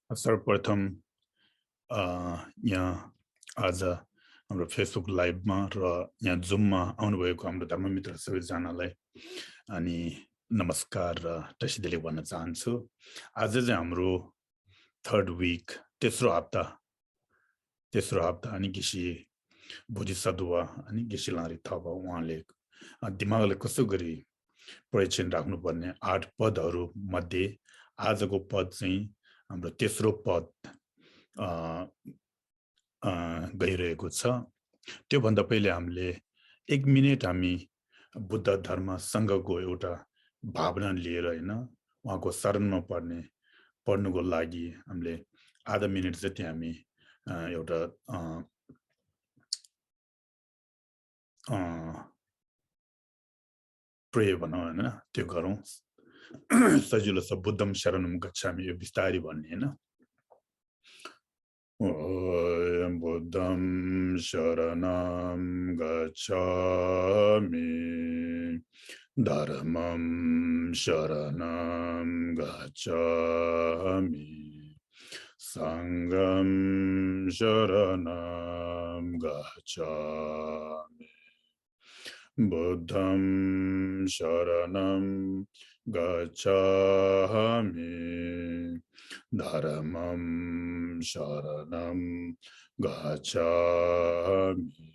सर्वप्रथम यहाँ आज हाम्रो फेसबुक लाइभमा र यहाँ जुममा आउनुभएको हाम्रो धर्ममित्र सबैजनालाई अनि नमस्कार र टसिदेले भन्न चाहन्छु। आज चाहिँ हाम्रो थर्ड विक तेस्रो हप्ता अनि गिसी बोधिसत्व अनि गिसी लारी थप उहाँले दिमागलाई कसो गरी परिचय राख्नुपर्ने 8 पदहरू मध्ये आजको पद चाहिँ हाम्रो तेस्रो पद गइरहेको छ। त्योभन्दा पहिले हामीले 1 मिनेट हामी बुद्ध धर्मसँगको एउटा भावना लिएर हैन उहाँको शरणमा पढ्नुको लागि हामीले आधा मिनेट जति हामी एउटा प्रे भनौँ हैन त्यो गरौँ। सजिलो छ बुद्धम शरणम गच्छामि यो बिस्तारै भन्ने हैन। बुद्धं शरणं गच्छामि धर्मं शरणं गच्छामि संघं शरणं गच्छामि बुद्धं शरणं गच्छामि धर्मं शरणं गच्छामि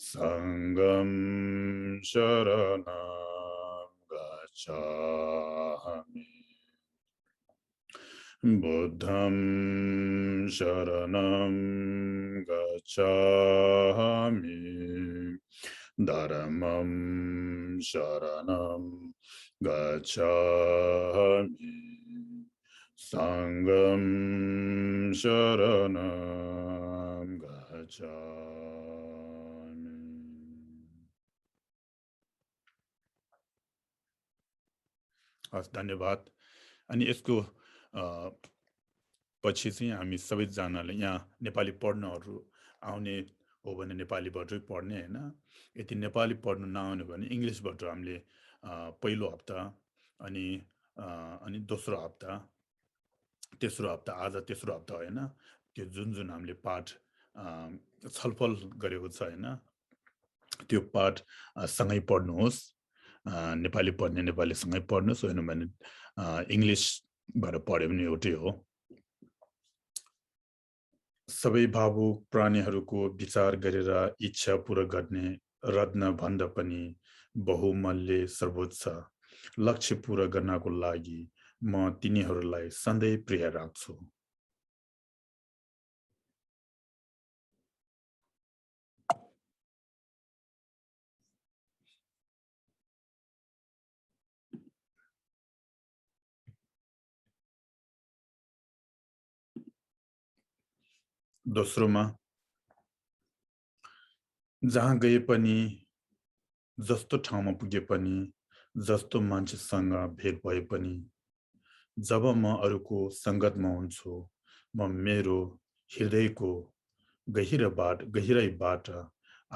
संघं शरणं गच्छामि बुद्धं शरणं गच्छामि धर्मं शरणं गच्छामि संघं शरणं गच्छामि। हस् धन्यवाद। अनि यसको पछि चाहिँ हामी सबैजनाले यहाँ नेपाली पढ्नहरू आउने हो भने नेपालीबाटै पढ्ने हैन। यदि नेपाली पढ्नु नआउने भने इङ्ग्लिसबाट हामीले पहिलो हप्ता अनि दोस्रो हप्ता तेस्रो हप्ता आज तेस्रो हप्ता हैन त्यो जुन हामीले पाठ छलफल गरेको छ हैन त्यो पाठ सँगै पढ्नुहोस्। नेपाली पढ्ने नेपाली सँगै पढ्नुहोस् हैन भने इङ्ग्लिसबाट पढ्यो भने एउटै हो। सबै भावुक प्राणीहरूको विचार गरेर इच्छा पूरा गर्ने रत्न भन्दा पनि बहुमूल्य सर्वोच्च लक्ष्य पूरा गर्नको लागि म तिनीहरूलाई सधैँ प्रिय राख्छु। दोस्रोमा जहाँ गए पनि जस्तो ठाउँमा पुगे पनि जस्तो मान्छेसँग भेट भए पनि जब म अरूको संगतमा हुन्छु म मेरो हृदयको गहिराइबाट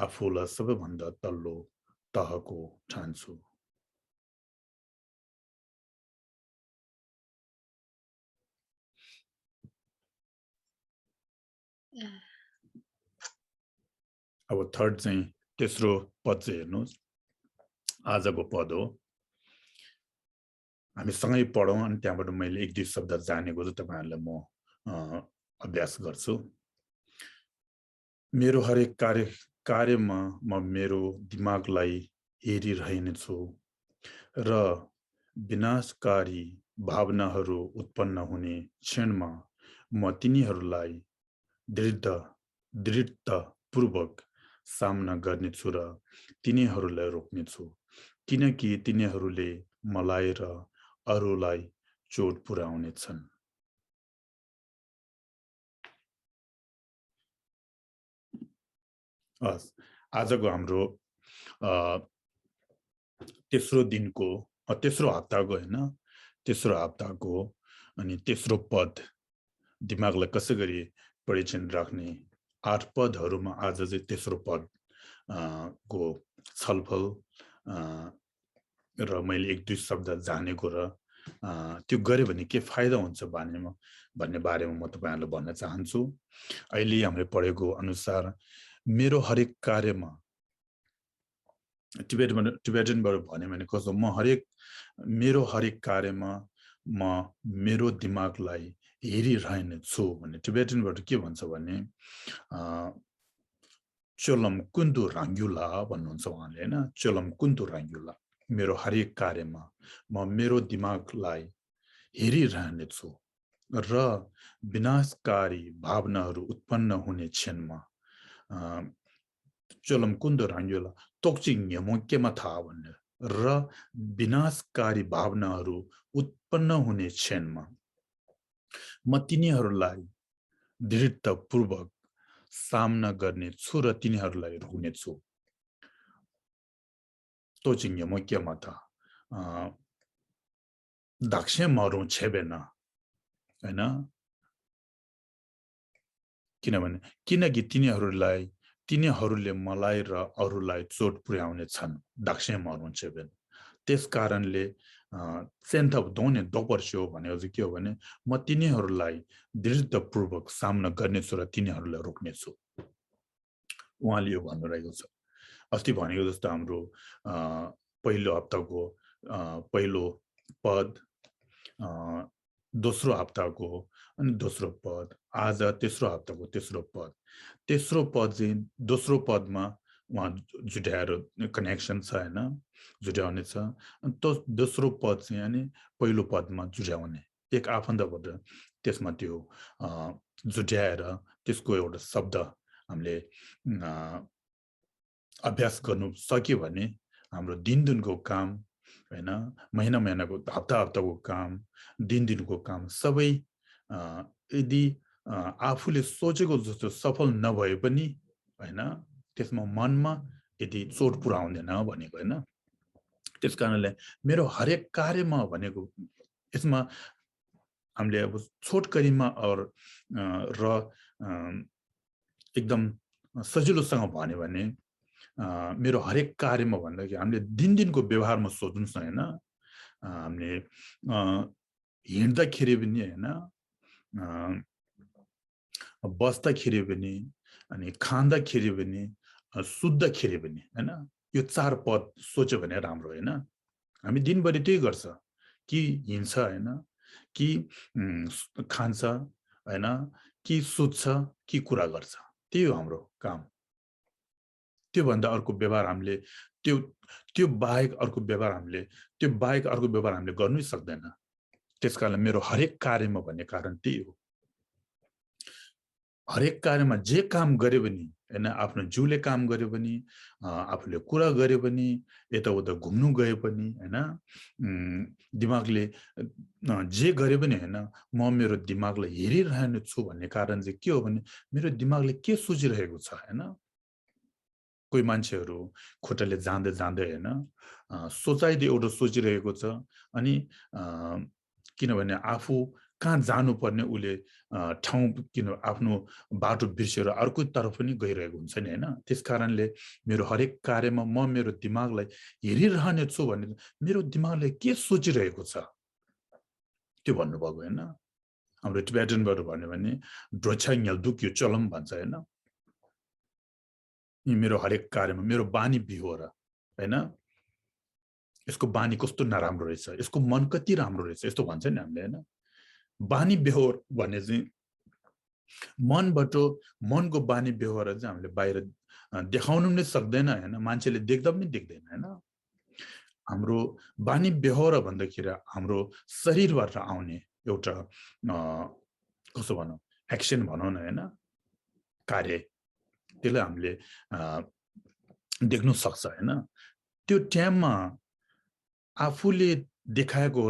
आफूलाई सबैभन्दा तल्लो तहको ठान्छु। अब थर्ड चाहिँ तेस्रो पद चाहिँ हेर्नुहोस् आजको पद हो। हामी सँगै पढौँ अनि त्यहाँबाट मैले 1-2 शब्द जानेको चाहिँ तपाईहरुलाई म अभ्यास गर्छु। मेरो हरेक कार्यमा म मेरो दिमागलाई हेरिरहेनेछु र विनाशकारी भावनाहरू उत्पन्न हुने क्षणमा म तिनीहरूलाई दृढतापूर्वक सामना गर्नेछु र तिनीहरूलाई रोक्नेछु किनकि तिनीहरूले मलाई र अरूलाई चोट पुर्याउनेछन्। आजको हाम्रो तेस्रो हप्ताको हैन तेस्रो हप्ताको अनि तेस्रो पद दिमागलाई कसै गरी परिचय राख्ने 8 पदहरूमा आज चाहिँ तेस्रो पद को छलफल र मैले 1-2 शब्द जानेको र त्यो गरे भने के फाइदा हुन्छ भन्ने बारेमा म तपाईहरुलाई भन्न चाहन्छु। अहिले हामीले पढेको अनुसार मेरो हरेक कार्यमा टिबेटनबाट भन्यो भने कस्तो मेरो हरेक कार्यमा म मेरो दिमागलाई हेरिरहेनेछु भन्ने टिबेटनबाट के भन्छ भने चोलम कुन्तु राङ्ग्युला भन्नुहुन्छ उहाँले हैन। चोलम कुन्तु राङ्ग्युला, मेरो हरेक कार्यमा म मेरो दिमागलाई हेरिरहनेछु र विनाशकारी भावनाहरू उत्पन्न हुने क्षणमा चोलम कुन्तु राङ्ग्युला तोक्चिङ यमोकेमा थाहा भन्ने र विनाशकारी भावनाहरू उत्पन्न हुने क्षणमा म तिनीहरूलाई दृढतापूर्वक सामना गर्नेछु र तिनीहरूलाई रोक्नेछु। तोचिङ यमोकेमा था दाक्ष्य मरौँ छेबेन हैन, किनकि तिनीहरूले मलाई र अरूलाई चोट पुर्याउने छन्। दाक्ष्य मरौँ छेबेन, त्यस कारणले सेन्थप दोने दोपर्स्यो भनेको चाहिँ के हो भने म तिनीहरूलाई दृढतापूर्वक सामना गर्नेछु र तिनीहरूलाई रोक्नेछु। उहाँले यो भन्नुभएको छ। अस्ति भनेको जस्तो हाम्रो पहिलो हप्ताको पहिलो पद, दोस्रो हप्ताको अनि दोस्रो पद, आज तेस्रो हप्ताको तेस्रो पद। तेस्रो पद चाहिँ दोस्रो पदमा उहाँ जुटाएर कनेक्सन छ हैन, जुटाउने छ। अनि दोस्रो पद चाहिँ अनि पहिलो पदमा जुटाउने एक आफन्तबाट त्यसमा त्यो जुटाएर त्यसको एउटा शब्द हामीले अभ्यास गर्नु सक्यो भने हाम्रो दिनको काम हैन, महिनाको हप्ताको काम, दिनको काम सबै यदि आफूले सोचेको जस्तो सफल नभए पनि हैन, त्यसमा मनमा यदि चोट पुर्याउँदैन भनेको हैन। त्यसकारणले मेरो हरेक कार्यमा भनेको यसमा हामीले अब छोटकरीमा र एकदम सजिलोसँग भन्यो भने मेरो हरेक कार्यमा भन्दाखेरि हामीले दिनको व्यवहारमा सोच्नुस् हैन। हामीले हिँड्दाखेरि पनि हैन, बस्दाखेरि पनि अनि खाँदाखेरि पनि सुत्दाखेरि पनि हैन, यो चार पद सोच्यो भने राम्रो हैन। हामी दिनभरि त्यही गर्छ, कि हिँड्छ हैन, कि खान्छ हैन, कि सुत्छ, कि कुरा गर्छ, त्यही हो हाम्रो काम। त्यो भन्दा अर्को व्यवहार हामीले त्यो बाहेक अर्को व्यवहार हामीले गर्नै सक्दैन। त्यसकारण मेरो हरेक कार्यमा भन्ने कारण त्यही हो। हरेक कार्यमा जे काम गरे पनि हैन, आफ्नो जिउले काम गरे पनि, आफूले कुरा गरे पनि, यताउता घुम्नु गए पनि हैन, दिमागले जे गरे पनि हैन, म मेरो दिमागलाई हेरिरहने छु भन्ने कारण चाहिँ के हो भने मेरो दिमागले के सोचिरहेको छ हैन। कोही मान्छेहरू खुट्टाले जाँदै जाँदै हैन, सोचाइ एउटा सोचिरहेको छ, अनि किनभने आफू कहाँ जानुपर्ने उले ठाउँ आफ्नो बाटो बिर्सेर अर्को तर्फ पनि गइरहेको हुन्छ नि हैन। त्यसकारणले मेरो हरेक कार्यमा म मेरो दिमागलाई हेरिरहने छु भने मेरो दिमागले के सोचिरहेको छ त्यो भन्नुभएको हैन। हाम्रो टिबेटनबाट भन्यो भने ड्रोछ्याङ यल्दुक यो चलम भन्छ हैन। मेरो हरेक कार्यमा मेरो बानी बिहोर हैन, यसको बानी कस्तो नराम्रो रहेछ, यसको मन कति राम्रो रहेछ, यस्तो भन्छ नि हामीले हैन। बानी बेहोर भन्ने चाहिँ मनको बानी बेहोर चाहिँ हामीले बाहिर देखाउनु पनि सक्दैन हैन, मान्छेले देख्दा पनि देख्दैन हैन। हाम्रो बानी बेहोर भन्दाखेरि हाम्रो शरीरबाट आउने एउटा कसो भनौँ एक्सन भनौँ न हैन, कार्य, त्यसलाई हामीले देख्नु सक्छ हैन। त्यो टाइममा आफूले देखाएको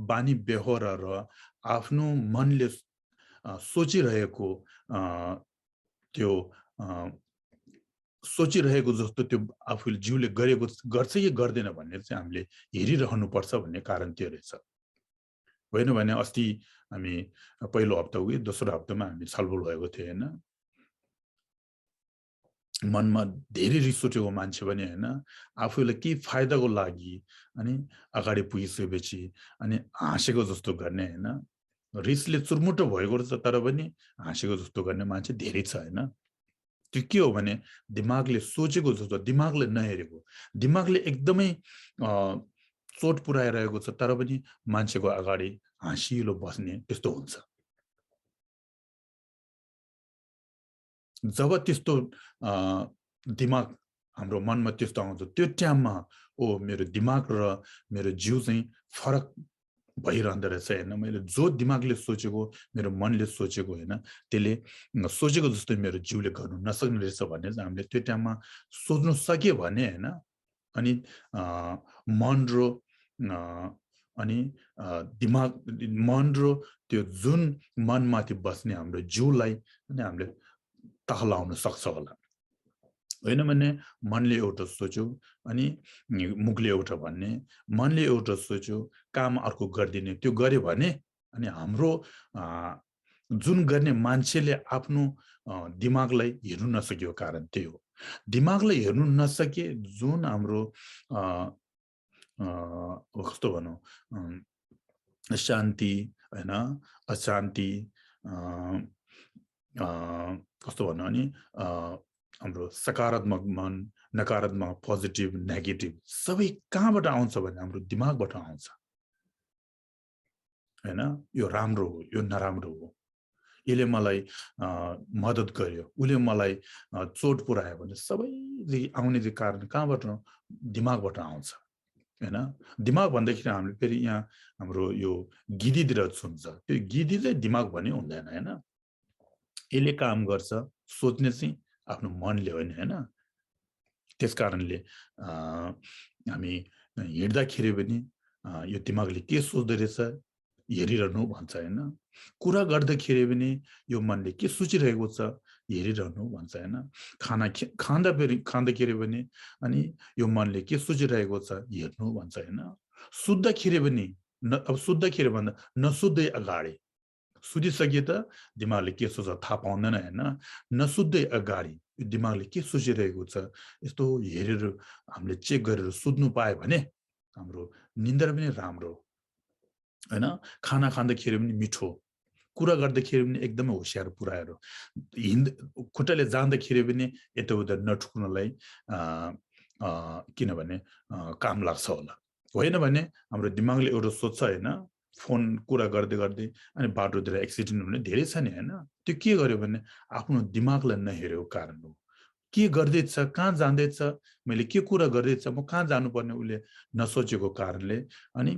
बानी बेहोर र आफ्नो मनले सोचिरहेको त्यो सोचिरहेको जस्तो त्यो आफूले जिउले गरेको गर्छ कि गर्दैन भन्ने चाहिँ हामीले हेरिरहनु पर्छ भन्ने कारण त्यो रहेछ। होइन भने अस्ति हामी पहिलो हप्ता दोस्रो हप्तामा हामी छलफल भएको थियो हैन। मनमा धेरै रिस उठेको मान्छे पनि हैन आफूलाई के फाइदाको लागि अनि अगाडि पुगिसकेपछि अनि हाँसेको जस्तो गर्ने हैन रिसले चुरमुटो भएको छ तर पनि हाँसेको जस्तो गर्ने मान्छे धेरै छ हैन त्यो के हो भने दिमागले सोचेको जस्तो दिमागले नहेरेको दिमागले एकदमै चोट पुर्याइरहेको छ तर पनि मान्छेको अगाडि हाँसिलो बस्ने त्यस्तो हुन्छ जब त्यस्तो दिमाग हाम्रो मनमा त्यस्तो आउँछ त्यो टाइममा ओ मेरो दिमाग र मेरो जिउ चाहिँ फरक भइरहँदो रहेछ हैन मैले जो दिमागले सोचेको मेरो मनले सोचेको हैन त्यसले सोचेको जस्तो मेरो जिउले गर्नु नसक्ने रहेछ भन्ने चाहिँ हामीले त्यो टाइममा सोच्नु सक्यो भने हैन अनि मन र अनि दिमाग मन र त्यो जुन मनमाथि बस्ने हाम्रो जिउलाई अनि हामीले तहलाउन सक्छ होला होइन भने मनले एउटा सोच्यो अनि मुखले एउटा भन्ने मनले एउटा सोच्यो काम अर्को गरिदिने त्यो गर्यो भने अनि हाम्रो जुन गर्ने मान्छेले आफ्नो दिमागलाई हेर्नु नसकेको कारण त्यही हो दिमागलाई हेर्नु नसके जुन हाम्रो कस्तो भनौँ शान्ति हैन अशान्ति कस्तो भन्नु अनि हाम्रो सकारात्मक मन नकारात्मक पोजिटिभ नेगेटिभ सबै कहाँबाट आउँछ भने हाम्रो दिमागबाट आउँछ हैन यो राम्रो हो यो नराम्रो हो यसले मलाई मद्दत गर्यो उसले मलाई चोट पुर्यायो भने सबै आउने कारण कहाँबाट दिमागबाट आउँछ हैन दिमाग भन्दाखेरि हामीले फेरि यहाँ हाम्रो यो गिद्धीतिर सुन्छ त्यो गिद्धीले दिमाग भन्ने हुँदैन हैन यसले काम गर्छ सोच्ने चाहिँ आफ्नो मनले होइन हैन त्यसकारणले हामी हिँड्दाखेरि पनि यो दिमागले के सोच्दै रहेछ हेरिरहनु भन्छ हैन कुरा गर्दाखेरि पनि यो मनले के सोचिरहेको छ हेरिरहनु भन्छ हैन खाँदाखेरि पनि अनि यो मनले के सोचिरहेको छ हेर्नु भन्छ हैन सुत्दाखेरि पनि अब सुत्दाखेरि भन्दा नसुत्दै अगाडि सुतिसके त दिमागले के सोच्छ थाहा पाउँदैन हैन नसुत्दै अगाडि यो दिमागले के सोचिरहेको छ यस्तो हेरेर हामीले चेक गरेर सुत्नु पाए भने हाम्रो निन्द्रा पनि राम्रो हैन खाना खाँदाखेरि पनि मिठो कुरा गर्दाखेरि पनि एकदमै होशियार पुर्याएर खुट्टाले जाँदाखेरि पनि यताउता नठुक्नलाई किनभने काम लाग्छ होला होइन भने हाम्रो दिमागले एउटा सोच्छ हैन फोन कुरा गर्दै गर्दै अनि बाटोतिर एक्सिडेन्ट हुने धेरै छ नि हैन त्यो के गर्यो भने आफ्नो दिमागलाई नहेरेको कारण हो के गर्दैछ कहाँ जाँदैछ मैले के कुरा गर्दैछ म कहाँ जानुपर्ने उसले नसोचेको कारणले अनि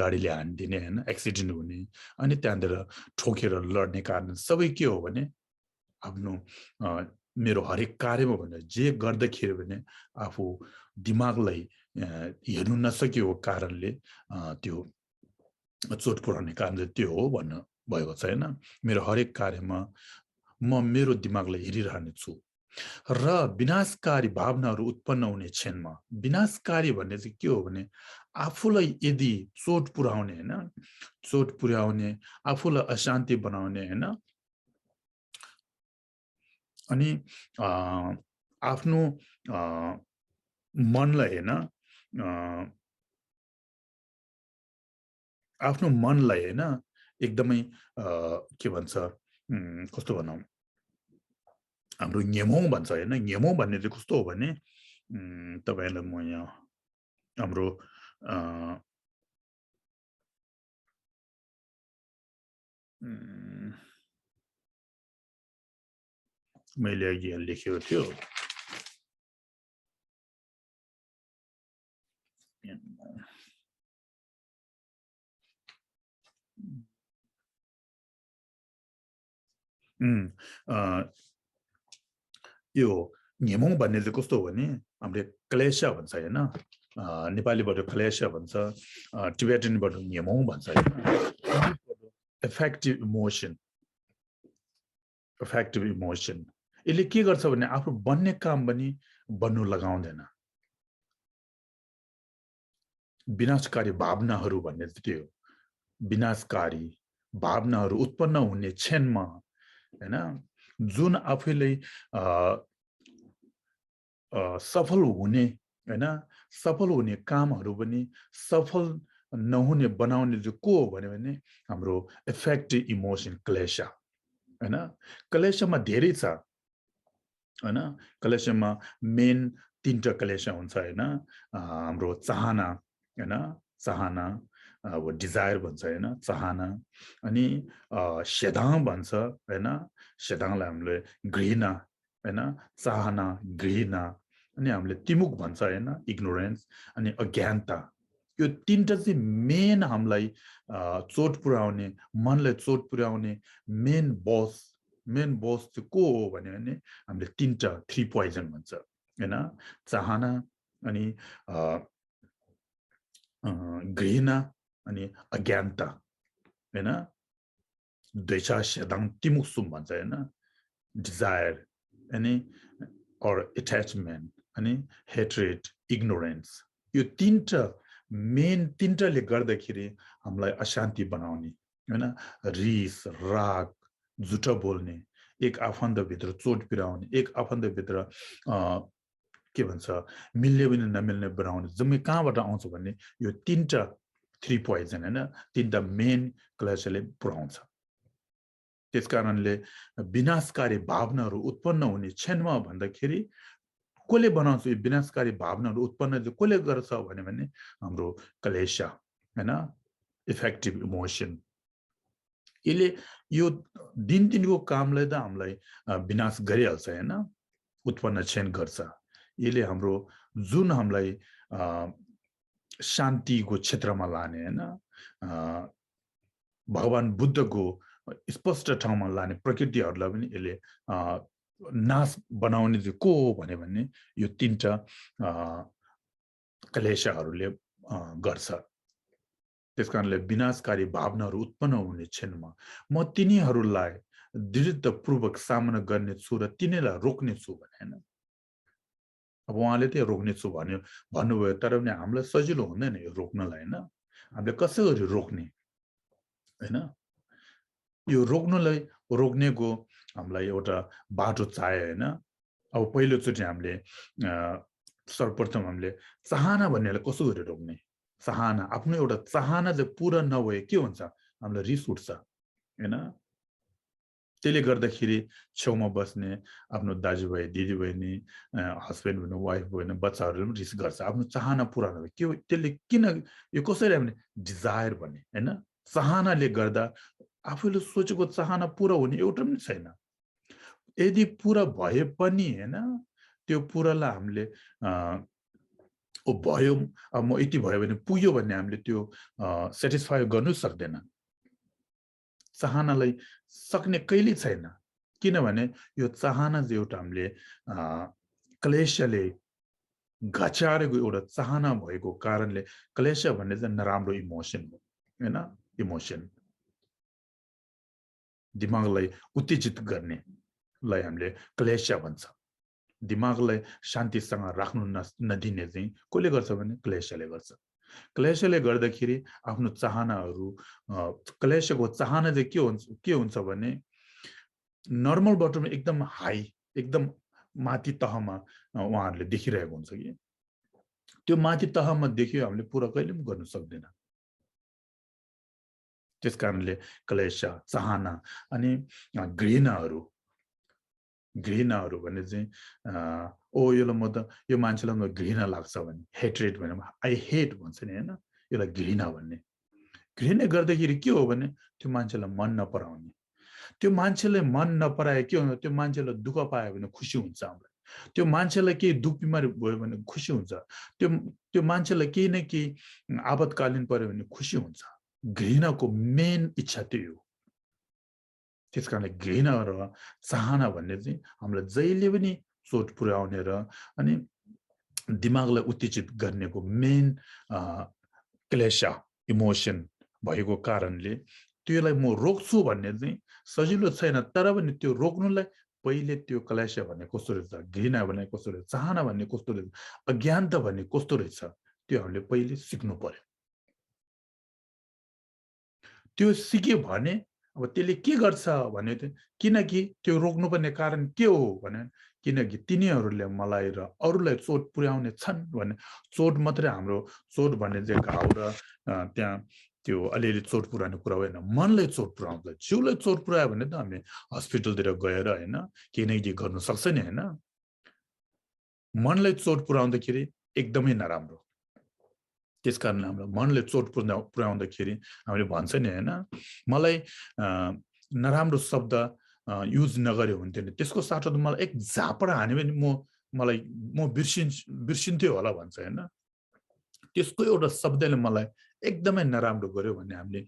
गाडीले हानिदिने हैन एक्सिडेन्ट हुने अनि त्यहाँतिर ठोकेर लड्ने कारण सबै के हो भने आफ्नो मेरो हरेक कार्यमा भने जे गर्दाखेरि भने आफू दिमागलाई हेर्नु नसकेको कारणले त्यो चोट पुर्याउने काम चाहिँ त्यो हो भन्न भएको छ हैन मेरो हरेक कार्यमा म मेरो दिमागलाई हेरिरहने छु र विनाशकारी भावनाहरू उत्पन्न हुने क्षणमा विनाशकारी भन्ने चाहिँ के हो भने आफूलाई यदि चोट पुर्याउने हैन चोट पुर्याउने आफूलाई अशान्ति बनाउने हैन अनि आफ्नो मनलाई हैन आफ्नो मनलाई हैन एकदमै के भन्छ कस्तो भनौं हाम्रो न्यमौ भन्छ हैन न्यमौ भन्ने चाहिँ कस्तो हो भने तपाईहरुलाई म यहाँ हाम्रो मैले अघि लेखेको थियो यो न्यमौ भन्ने चाहिँ कस्तो हो भने हामीले क्लेश भन्छ हैन नेपालीबाट क्लेश भन्छ टिबेटनबाट न्यमौ भन्छ हैन इफेक्टिभ इमोसन यसले के गर्छ भने आफू बन्ने काम पनि बन्नु लगाउँदैन विनाशकारी भावनाहरू भन्ने चाहिँ के हो विनाशकारी भावनाहरू उत्पन्न हुने क्षणमा हैन जुन आफैले सफल हुने हैन सफल हुने कामहरू पनि सफल नहुने बनाउने चाहिँ को हो भने हाम्रो इफेक्टिभ इमोसन क्लेश हैन क्लेशमा धेरै छ हैन क्लेशमा मेन तीनटा क्लेश हुन्छ हैन हाम्रो चाहना हैन चाहना अब डिजायर भन्छ हैन चाहना अनि सेदाङ भन्छ हैन सेदाङलाई हामीले घृणा हैन चाहना घृणा अनि हामीले तिमुक भन्छ हैन इग्नोरेन्स अनि अज्ञानता यो तीनटा चाहिँ मेन हामीलाई चोट पुर्याउने मनलाई चोट पुर्याउने मेन बस चाहिँ को हो भने हामीले तीनटा थ्री पोइजन भन्छ हैन चाहना अनि घृणा अनि अज्ञानता हैन द्वेषा सेदाङ तिमुक सुम भन्छ हैन डिजायर अनि or attachment अनि hatred ignorance यो तीनटा मेन तीनटाले गर्दाखेरि हामीलाई अशान्ति बनाउने हैन रिस राग झुटो बोल्ने एक आफन्त भित्र चोट पुर्याउने एक आफन्त भित्र के भन्छ मिल्ने पनि नमिल्ने बनाउने जम्मै कहाँबाट आउँछ भन्ने यो तीनटा थ्री पोइजन हैन तीनटा मेन क्लेशले पुर्याउँछ त्यसकारणले विनाशकारी भावनाहरू उत्पन्न हुने क्षणमा भन्दाखेरि कसले बनाउँछ यो विनाशकारी भावनाहरू उत्पन्न चाहिँ कसले गर्छ भने हाम्रो क्लेश हैन इफेक्टिभ इमोसन यसले यो दिनको कामलाई त हामीलाई विनाश गरिहाल्छ हैन उत्पन्न क्षण गर्छ यसले हाम्रो जुन हामीलाई शान्तिको क्षेत्रमा लाने हैन भगवान बुद्धको स्पष्ट ठाउँमा लाने प्रकृतिहरूलाई पनि यसले नाश बनाउने चाहिँ को हो भने यो तीनटा क्लेशहरूले गर्छ त्यसकारणले विनाशकारी भावनाहरू उत्पन्न हुने क्षणमा म तिनीहरूलाई दृढतापूर्वक सामना गर्ने छु र तिनीलाई रोक्ने छु भने हैन अब उहाँले चाहिँ रोक्ने छु भन्नुभयो तर पनि हामीलाई सजिलो हुँदैन यो रोक्नलाई हैन हामीले कसरी रोक्ने हैन यो रोक्नेको हामीलाई एउटा बाटो चाहियो हैन अब पहिलोचोटि हामीले सर्वप्रथम हामीले चाहना भन्नेलाई कसरी रोक्ने चाहना आफ्नो एउटा चाहना चाहिँ पूरा नभए के हुन्छ हामीलाई रिस उठ्छ हैन त्यसले गर्दाखेरि छेउमा बस्ने आफ्नो दाजुभाइ दिदीबहिनी हस्बेन्ड भन्नु वाइफ भन्नु बच्चाहरूले पनि रिस गर्छ आफ्नो चाहना पूरा नभए के त्यसले किन यो कसरी हामीले डिजायर भन्ने हैन चाहनाले गर्दा आफूले सोचेको चाहना पूरा हुने एउटा पनि छैन यदि पूरा भए पनि हैन त्यो पूरालाई हामीले भयो अब म यति भयो भने पुग्यो भन्ने हामीले त्यो सेटिस्फाई गर्नु सक्दैन चाहनालाई सक्ने कहिल्यै छैन किनभने यो चाहना चाहिँ एउटा हामीले क्लेशले घचारेको एउटा चाहना भएको कारणले क्लेश भन्ने चाहिँ नराम्रो इमोसन हो हैन इमोसन दिमागलाई उत्तेजित गर्नेलाई हामीले क्लेश भन्छ दिमागलाई शान्तिसँग राख्नु नदिने चाहिँ कसले गर्छ भने क्लेशले गर्छ क्लेशले गर्दाखेरि आफ्नो चाहनाहरू क्लेशको चाहना चाहिँ के हुन्छ भने नर्मल बटरमा एकदम हाई एकदम माथि तहमा उहाँहरूले देखिरहेको हुन्छ कि त्यो माथि तहमा देखियो हामीले पुरा कहिले पनि गर्न सक्दैन त्यसकारणले क्लेश चाहना अनि घृणाहरू भन्ने चाहिँ यसलाई म त यो मान्छेलाई म घृणा लाग्छ भने हेट्रेड भने आई हेट भन्छ नि हैन यसलाई घृणा भन्ने घृणा गर्दाखेरि के हो भने त्यो मान्छेलाई मन नपराउने त्यो मान्छेले मन नपराए के हुन्छ त्यो मान्छेलाई दुःख पायो भने खुसी हुन्छ हामीलाई त्यो मान्छेलाई केही दुःख बिमारी भयो भने खुसी हुन्छ त्यो मान्छेलाई केही न केही आपतकालीन पर्यो भने खुसी हुन्छ घृणाको मेन इच्छा त्यो हो त्यसकारणले घृणा र चाहना भन्ने चाहिँ हामीलाई जहिले पनि चोट पुर्याउने र अनि दिमागलाई उत्तेजित गर्नेको मेन क्लेश इमोसन भएको कारणले त्यसलाई म रोक्छु भन्ने चाहिँ सजिलो छैन तर पनि त्यो रोक्नुलाई पहिले त्यो क्लेश भन्ने कस्तो रहेछ घृणा भन्ने कस्तो रहेछ चाहना भन्ने कस्तो रहेछ अज्ञानता भन्ने कस्तो रहेछ त्यो हामीले पहिले सिक्नु पर्यो त्यो सिक्यो भने अब त्यसले के गर्छ भने किनकि त्यो रोक्नुपर्ने कारण के हो भने किनकि तिनीहरूले मलाई र अरूलाई चोट पुर्याउने छन् भने चोट मात्रै हाम्रो चोट भन्ने चाहिँ घाउ र त्यहाँ त्यो अलिअलि चोट पुर्याउने कुरा होइन मनलाई चोट पुर्याउँछ जिउलाई चोट पुर्यायो भने त हामी हस्पिटलतिर गएर होइन केही न केही गर्नु सक्छ नि होइन मनलाई चोट पुर्याउँदाखेरि एकदमै नराम्रो त्यसकारण हाम्रो मनले चोट पुर्याउँदाखेरि हामीले भन्छ नि होइन मलाई नराम्रो शब्द युज नगरे हुन्थ्यो नि त्यसको साथमा त मलाई एक झापडा हान्यो भने म बिर्सिन्थ्यो होला भन्छ होइन त्यसको एउटा शब्दले मलाई एकदमै नराम्रो गर्यो भन्ने हामीले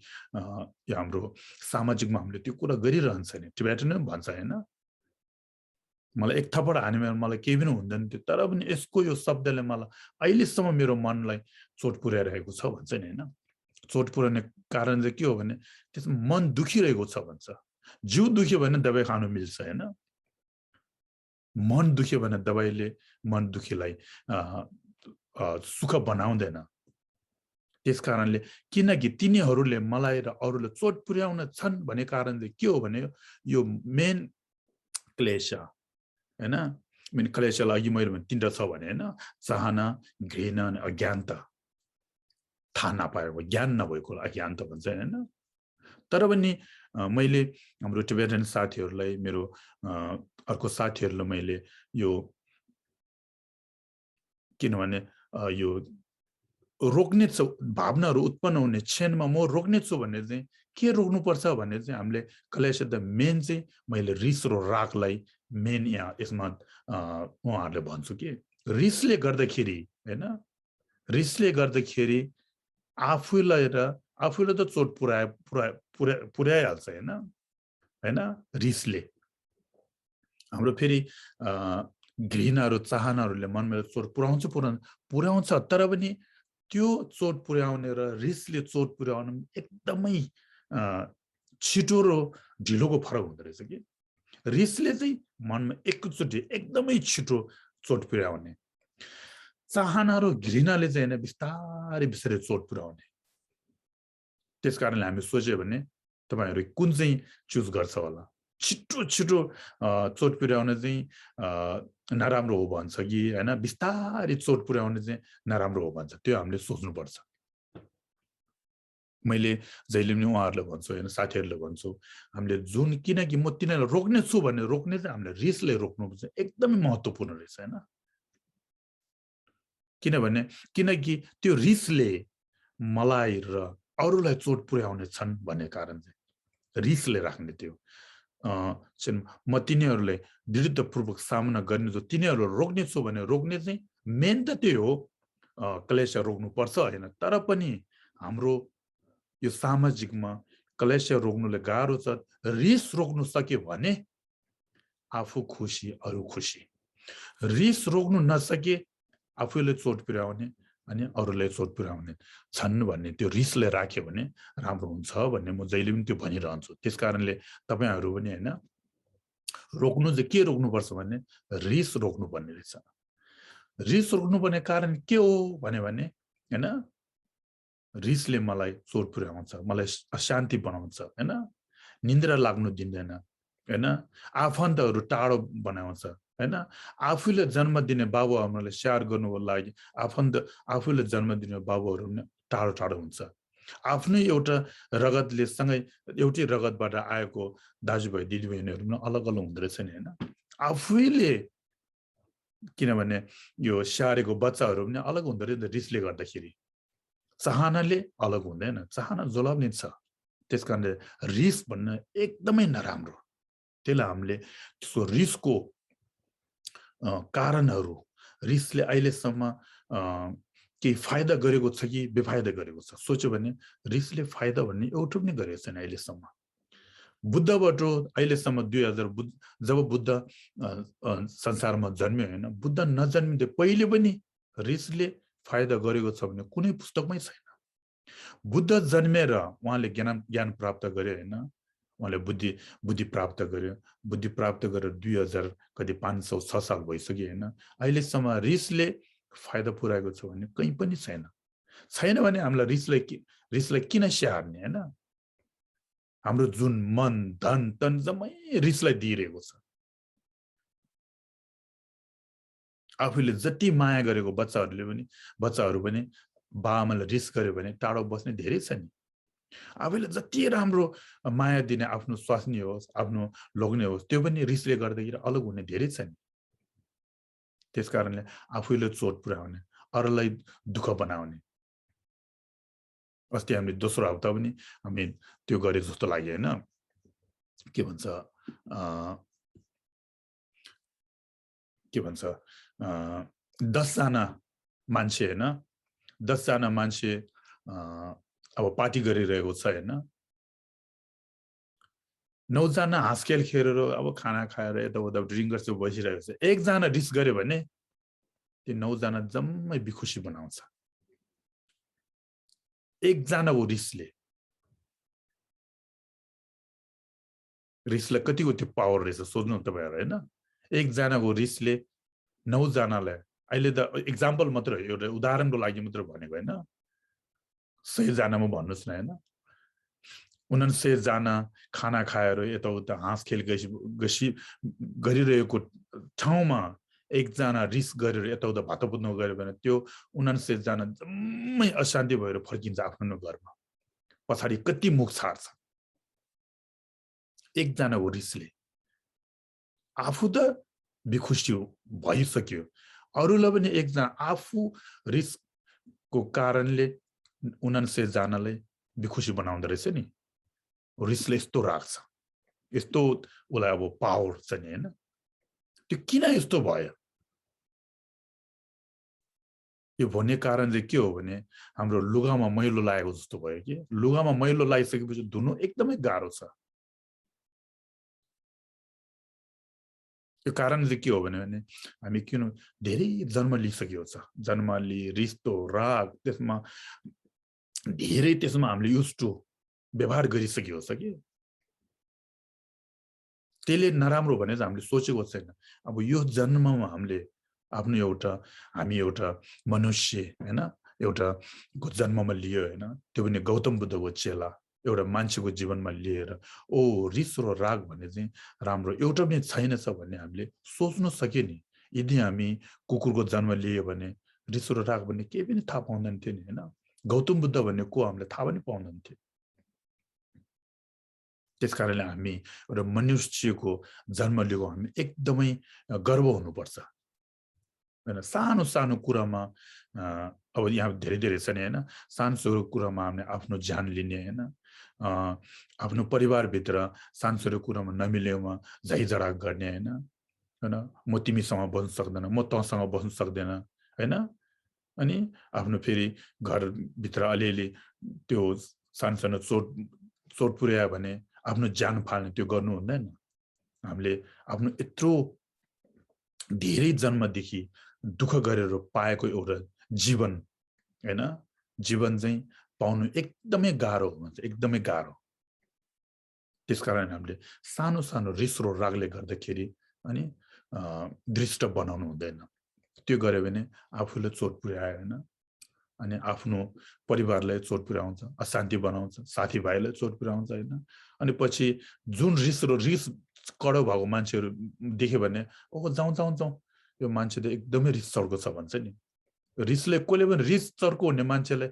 हाम्रो सामाजिकमा हामीले त्यो कुरा गरिरहन्छ नि टिबेटन भन्छ होइन मलाई एक थप्पड हान्यो भने मलाई केही पनि हुँदैन थियो तर पनि यसको यो शब्दले मलाई अहिलेसम्म मेरो मनलाई चोट पुर्याइरहेको छ भन्छ नि होइन चोट पुर्याउने कारण चाहिँ के हो भने त्यसमा मन दुखिरहेको छ भन्छ जिउ दुख्यो भने दबाई खानु मिल्छ होइन मन दुख्यो भने दबाईले मन दुखीलाई सुख बनाउँदैन त्यसकारणले किनकि तिनीहरूले मलाई र अरूले चोट पुर्याउन छन् भन्ने कारण चाहिँ के हो भने यो मेन क्लेश होइन मेन क्लेशलाई अघि मैले तिनवटा छ भने होइन चाहना घृणा अनि अज्ञानता थाहा नपाएको ज्ञान नभएको अज्ञानता भन्छ होइन तर पनि मैले हाम्रो टिबेटन साथीहरूलाई मेरो अर्को साथीहरूलाई मैले यो किनभने यो रोक्ने भावनाहरू उत्पन्न हुने क्षणमा म रोक्ने छु भने चाहिँ के रोक्नुपर्छ भने चाहिँ हामीले क्लेश द मेन चाहिँ मैले रिस र रागलाई मेन यहाँ यसमा उहाँहरूले भन्छु कि रिसले गर्दाखेरि होइन रिसले गर्दाखेरि आफूलाई त चोट पुर्याइहाल्छ होइन रिसले हाम्रो फेरि घृणाहरू चाहनाहरूले मनमा चोट पुर्याउँछ तर पनि त्यो चोट पुर्याउने र रिसले चोट पुर्याउनु एकदमै छिटो र ढिलोको फरक हुँदो रहेछ कि रिसले चाहिँ मनमा एकचोटि एकदमै छिटो चोट पुर्याउने चाहना र घृणाले चाहिँ होइन बिस्तारै बिस्तारै चोट पुर्याउने त्यसकारणले हामी सोच्यो भने तपाईहरु कुन चाहिँ चुज गर्छ होला छिटो छिटो चोट पुर्याउने चाहिँ नराम्रो हो भन्छ कि हैन बिस्तारै चोट पुर्याउने चाहिँ नराम्रो हो भन्छ त्यो हामीले सोच्नु पर्छ मैले जहिले पनि उहाँहरुले भन्छु हैन साथीहरुले भन्छु हामीले जुन किनकि म तिनीलाई रोक्ने छु भने रोक्ने चाहिँ हामीले रिसले रोक्नु चाहिँ एकदमै महत्त्वपूर्ण रहेछ हैन किनकि त्यो रिसले मलाई र अरूलाई चोट पुर्याउने छन् भन्ने कारण चाहिँ रिसले राख्ने त्यो म तिनीहरुले दृढतापूर्वक सामना गर्ने जो तिनीहरु रोक्ने छु भने रोक्ने चाहिँ मेन त त्यो हो क्लेश रोक्नु पर्छ हैन तर पनि हाम्रो यो सामाजिकमा क्लेश रोक्नुले गाह्रो छ रिस रोक्नु सक्यो भने आफू खुशी अरु खुशी रिस रोक्नु नसके आफूले चोट पुर्याउने अनि अरूलाई चोट पुर्याउने छन् भन्ने त्यो रिसले राख्यो भने राम्रो हुन्छ भन्ने म जहिले पनि त्यो भनिरहन्छु त्यसकारणले तपाईहरु पनि हैन रोक्नु चाहिँ के रोक्नु पर्छ भने रिस रोक्नु पर्ने रहेछ रिस रोक्नु पर्ने कारण के हो भने हैन रिसले मलाई चोट पुर्याउँछ मलाई अशान्ति बनाउँछ हैन निन्द्रा लाग्नु दिँदैन हैन आफन्तहरु टाढो बनाउँछ हैन आफूले जन्म दिने बाबुआमाले स्याहार गर्नुको लागि आफूले जन्म दिने बाबुहरु टाढो टाढो हुन्छ आफ्नो एउटा रगतले सँगै एउटै रगतबाट आएको दाजुभाइ दिदीबहिनीहरु पनि अलग अलग हुँदै रहेछ नि हैन आफूले किनभने यो स्याहारेको बच्चाहरु पनि अलग हुँदै रहेछ रिसले गर्दाखेरि चाहनाले अलग हुँदैन चाहना जलाउने छ त्यसकारणले रिस भन्ने एकदमै नराम्रो त्यसले हामीले त्यसको रिसको कारणहरु रिसले अहिलेसम्म केही फाइदा गरेको छ कि बेफाइदा गरेको छ सोच्यो भने रिसले फाइदा भन्ने एउटा पनि गरेको छैन अहिलेसम्म बुद्धबाट अहिलेसम्म 2000 जब बुद्ध संसारमा जन्मियो हैन बुद्ध नजन्मिँदै पहिले पनि रिसले फाइदा गरेको छ भने कुनै पुस्तकमै छैन बुद्ध जन्मेर उहाँले ज्ञान प्राप्त गरे हैन उहाँले बुद्धि प्राप्त गर्यो बुद्धि प्राप्त गरेर 2000 कति 500 6 साल भइसक्यो हैन अहिलेसम्म रिसले फाइदा पुर्याएको छ भने कहीं पनि छैन भने हामीलाई रिसलाई किन स्याहार्ने हैन हाम्रो जुन मन धन तन जम्मै रिसलाई दिइरहेको छ। आफूले जति माया गरेको बच्चाहरू पनि बाआमालाई रिस गर्यो भने टाढो बस्ने धेरै छ नि। आफूले जति राम्रो माया दिने आफ्नो स्वास्नी होस्, आफ्नो लोग्ने होस्, त्यो पनि रिसले गर्दाखेरि अलग हुने धेरै छ नि। त्यसकारणले आफूले चोट पुर्याउने, अरूलाई दुःख बनाउने। अस्ति हामीले दोस्रो हप्ता पनि हामी त्यो गरे जस्तो लाग्यो हैन। के भन्छ के भन्छ 10 जना मान्छे हैन, 10 जना मान्छे अब पार्टी गरिरहेको छ हैन। 9 जना हाँसखेल खेलेर अब खाना खाएर यताउता ड्रिङ्क गर्छ बसिरहेको छ। एकजना रिस गर्यो भने ती 9 जना जम्मै बिखुसी बनाउँछ। एकजनाको रिसलाई कतिको त्यो पावर रहेछ सोच्नु तपाईहरु हैन। एकजनाको रिसले 9 जनालाई, अहिले त एक्जाम्पल मात्र हो, एउटा उदाहरणको लागि मात्र भनेको हैन, 100 जनामा भन्नुस् न हैन। 99 जना खाना खाएर यताउता हाँसखेल गरिरहेको ठाउँमा एकजना रिस गरेर यताउता भातोपुत्न गऱ्यो भने त्यो 99 जना जम्मै अशान्ति भएर फर्किन्छ आफ्नो घरमा। पछाडि कति मुख छाड्छ। एकजनाको रिसले आफू त बिखुसी भइसक्यो, अरूलाई पनि एकजना आफू रिसको कारणले 99 जनालाई बिखुसी बनाउँदो रहेछ नि। रिसले यस्तो राख्छ, यस्तो उसलाई अब पावर छ नि हैन। त्यो किन यस्तो भयो? यो भन्ने कारण चाहिँ के हो भने हाम्रो लुगामा मैलो लागेको जस्तो भयो कि। लुगामा मैलो लागिसकेपछि धुनु एकदमै गाह्रो छ। यो कारण चाहिँ के हो भने हामी किन धेरै जन्म लिइसकेको छ। जन्म लिई रिस्तो राग त्यसमा धेरै त्यसमा हामीले युज टु व्यवहार गरिसकेको छ कि। त्यसले नराम्रो भने चाहिँ हामीले सोचेको छैन। अब यो जन्ममा हामी एउटा मनुष्य हैन, एउटा जन्ममा लियो हैन, त्यो पनि गौतम बुद्धको चेला एउटा मान्छेको जीवनमा लिएर रिस र राग भन्ने चाहिँ राम्रो एउटा पनि छैन छ भन्ने हामीले सोच्न सक्यो नि। यदि हामी कुकुरको जन्म लियो भने रिस र राग भन्ने केही पनि थाहा पाउँदैन थियो नि हैन। गौतम बुद्ध भन्ने को हामीले थाहा पनि पाउँदैन थियो। त्यसकारणले हामी एउटा मनुष्यको जन्म लिएको हामी एकदमै गर्व हुनुपर्छ हैन। सानो सानो कुरामा अब यहाँ धेरै छ नि हैन। सानो सानो कुरामा हामीले आफ्नो ज्यान लिने हैन, आफ्नो परिवारभित्र सानो सानो कुरामा नमिलेमा झैझडा गर्ने हैन। म तिमीसँग बस्न सक्दैन, म तँसँग बस्न सक्दैन हैन। अनि आफ्नो फेरि घरभित्र अलिअलि त्यो सानो सानो चोट पुर्यायो भने आफ्नो ज्यान फाल्ने त्यो गर्नु हुँदैन। हामीले आफ्नो यत्रो धेरै जन्मदेखि दुःख गरेर पाएको एउटा जीवन हैन, जीवन चाहिँ पाउनु एकदमै गाह्रो हुन्छ, एकदमै गाह्रो। त्यसकारण हामीले सानो सानो रिस र रागले गर्दाखेरि अनि दृष्ट बनाउनु हुँदैन। त्यो गर्यो भने आफूले चोट पुर्यायो हैन, अनि आफ्नो परिवारलाई चोट पुर्याउँछ, अशान्ति बनाउँछ, साथीभाइलाई चोट पुर्याउँछ हैन। अनि पछि जुन रिस कडो भएको मान्छेहरू देख्यो भने जाउँ यो मान्छे त एकदमै रिस चर्को छ भन्छ नि। रिसले कसले पनि रिस चर्को हुने मान्छेलाई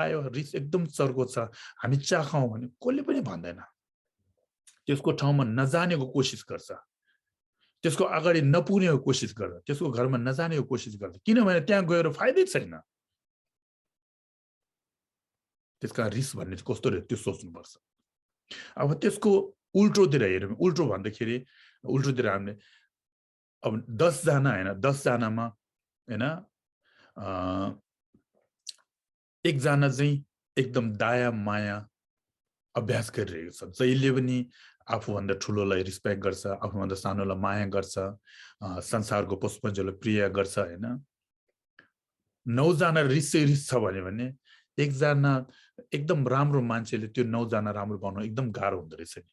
आयो रिस एकदम चर्को छ हामी चिया खाउँ भने कसले पनि भन्दैन। त्यसको ठाउँमा नजानेको कोसिस गर्छ, त्यसको अगाडि नपुग्नेको कोसिस गर्छ, त्यसको घरमा नजानेको कोसिस गर्छ, किनभने त्यहाँ गएर फाइदै छैन। त्यसका रिस भन्ने चाहिँ कस्तो रह्यो त्यो सोच्नुपर्छ। अब त्यसको उल्टोतिर हेर्यो, उल्टो भन्दाखेरि उल्टोतिर हामीले अब 10 जना हैन, 10 जनामा हैन एकजना चाहिँ एकदम दया माया अभ्यास गरिरहेको छ, जहिले पनि आफूभन्दा ठुलोलाई रिस्पेक्ट गर्छ, आफूभन्दा सानोलाई माया गर्छ, संसारको पशुपन्छीलाई प्रिय गर्छ हैन। 9 जना रिस छ भने एकजना एकदम राम्रो मान्छेले त्यो 9 जना राम्रो बनाउनु एकदम गाह्रो हुँदो रहेछ नि।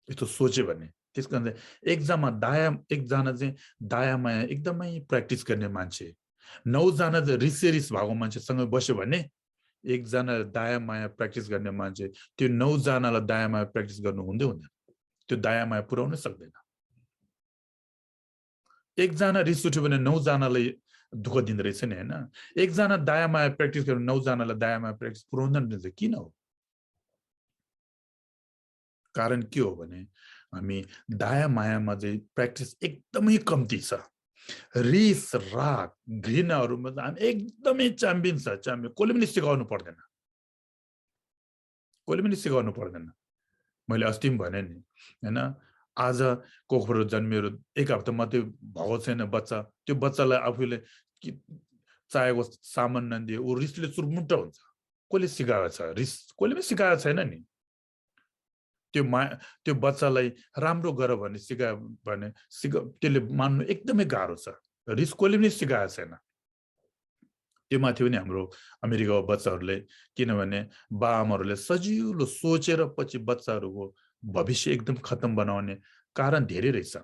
यस्तो सोच्यो भने त्यसकारण एकजना चाहिँ दया माया एकदमै प्र्याक्टिस गर्ने मान्छे 9 जना चाहिँ रिस भएको मान्छेसँग बस्यो भने एकजनाले दायाँ माया प्र्याक्टिस गर्ने मान्छे त्यो 9 जनालाई दायाँ माया प्र्याक्टिस गर्नु हुँदै हुँदैन, त्यो दायाँ माया पुर्याउनै सक्दैन। एकजना रिस उठ्यो भने 9 जनालाई दुःख दिँदो रहेछ नि, होइन? एकजना दायाँ माया प्र्याक्टिस गर्नु 9 जनालाई दायाँ माया प्र्याक्टिस पुर्याउँदैन रहेछ, किन हो? कारण के हो भने हामी दायाँ मायामा चाहिँ प्र्याक्टिस एकदमै कम्ती छ। रिस, राग, घृणाहरूमा हामी एकदमै च्याम्पियन छ, च्याम्पियन। कसले पनि सिकाउनु पर्दैन, कसले पनि सिकाउनु पर्दैन। मैले अस्ति पनि भने नि, होइन? आज कोखबाट जन्मिएर 1 हप्ता मात्रै भएको छैन बच्चा, त्यो बच्चालाई आफूले चाहेको सामान नदिए ऊ रिसले चुरमुट्ट हुन्छ। कसले सिकाएको छ रिस? कसले पनि सिकाएको छैन नि। त्यो बच्चालाई राम्रो गर भन्ने सिकायो भने त्यसले मान्नु एकदमै गाह्रो छ। रिस कसले पनि सिकाएको छैन। त्यो माथि पनि हाम्रो अमेरिकाको बच्चाहरूले, किनभने बाआमाहरूले सजिलो सोचेर पछि बच्चाहरूको भविष्य एकदम खत्तम बनाउने कारण धेरै रहेछ।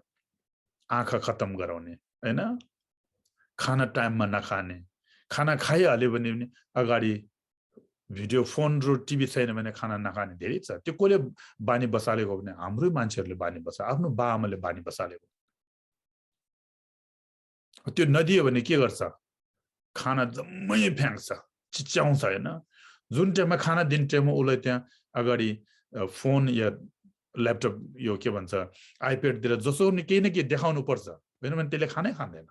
आँखा खत्तम गराउने, होइन? खाना टाइममा नखाने, खाना खाइहाल्यो भने पनि अगाडि भिडियो फोन र टिभी छैन भने खाना नखाने धेरै छ। त्यो कसले बानी बसालेको भने हाम्रै मान्छेहरूले बानी बसा, आफ्नो बाआमाले बानी बसालेको। त्यो नदियो भने के गर्छ? खाना जम्मै फ्याँक्छ, चिच्याउँछ, होइन? जुन टाइममा खाना दिने टाइममा उसलाई त्यहाँ अगाडि फोन या ल्यापटप, यो के भन्छ, आइप्याडतिर जसो पनि केही न केही देखाउनु पर्छ, होइन भने त्यसले खानै खाँदैन।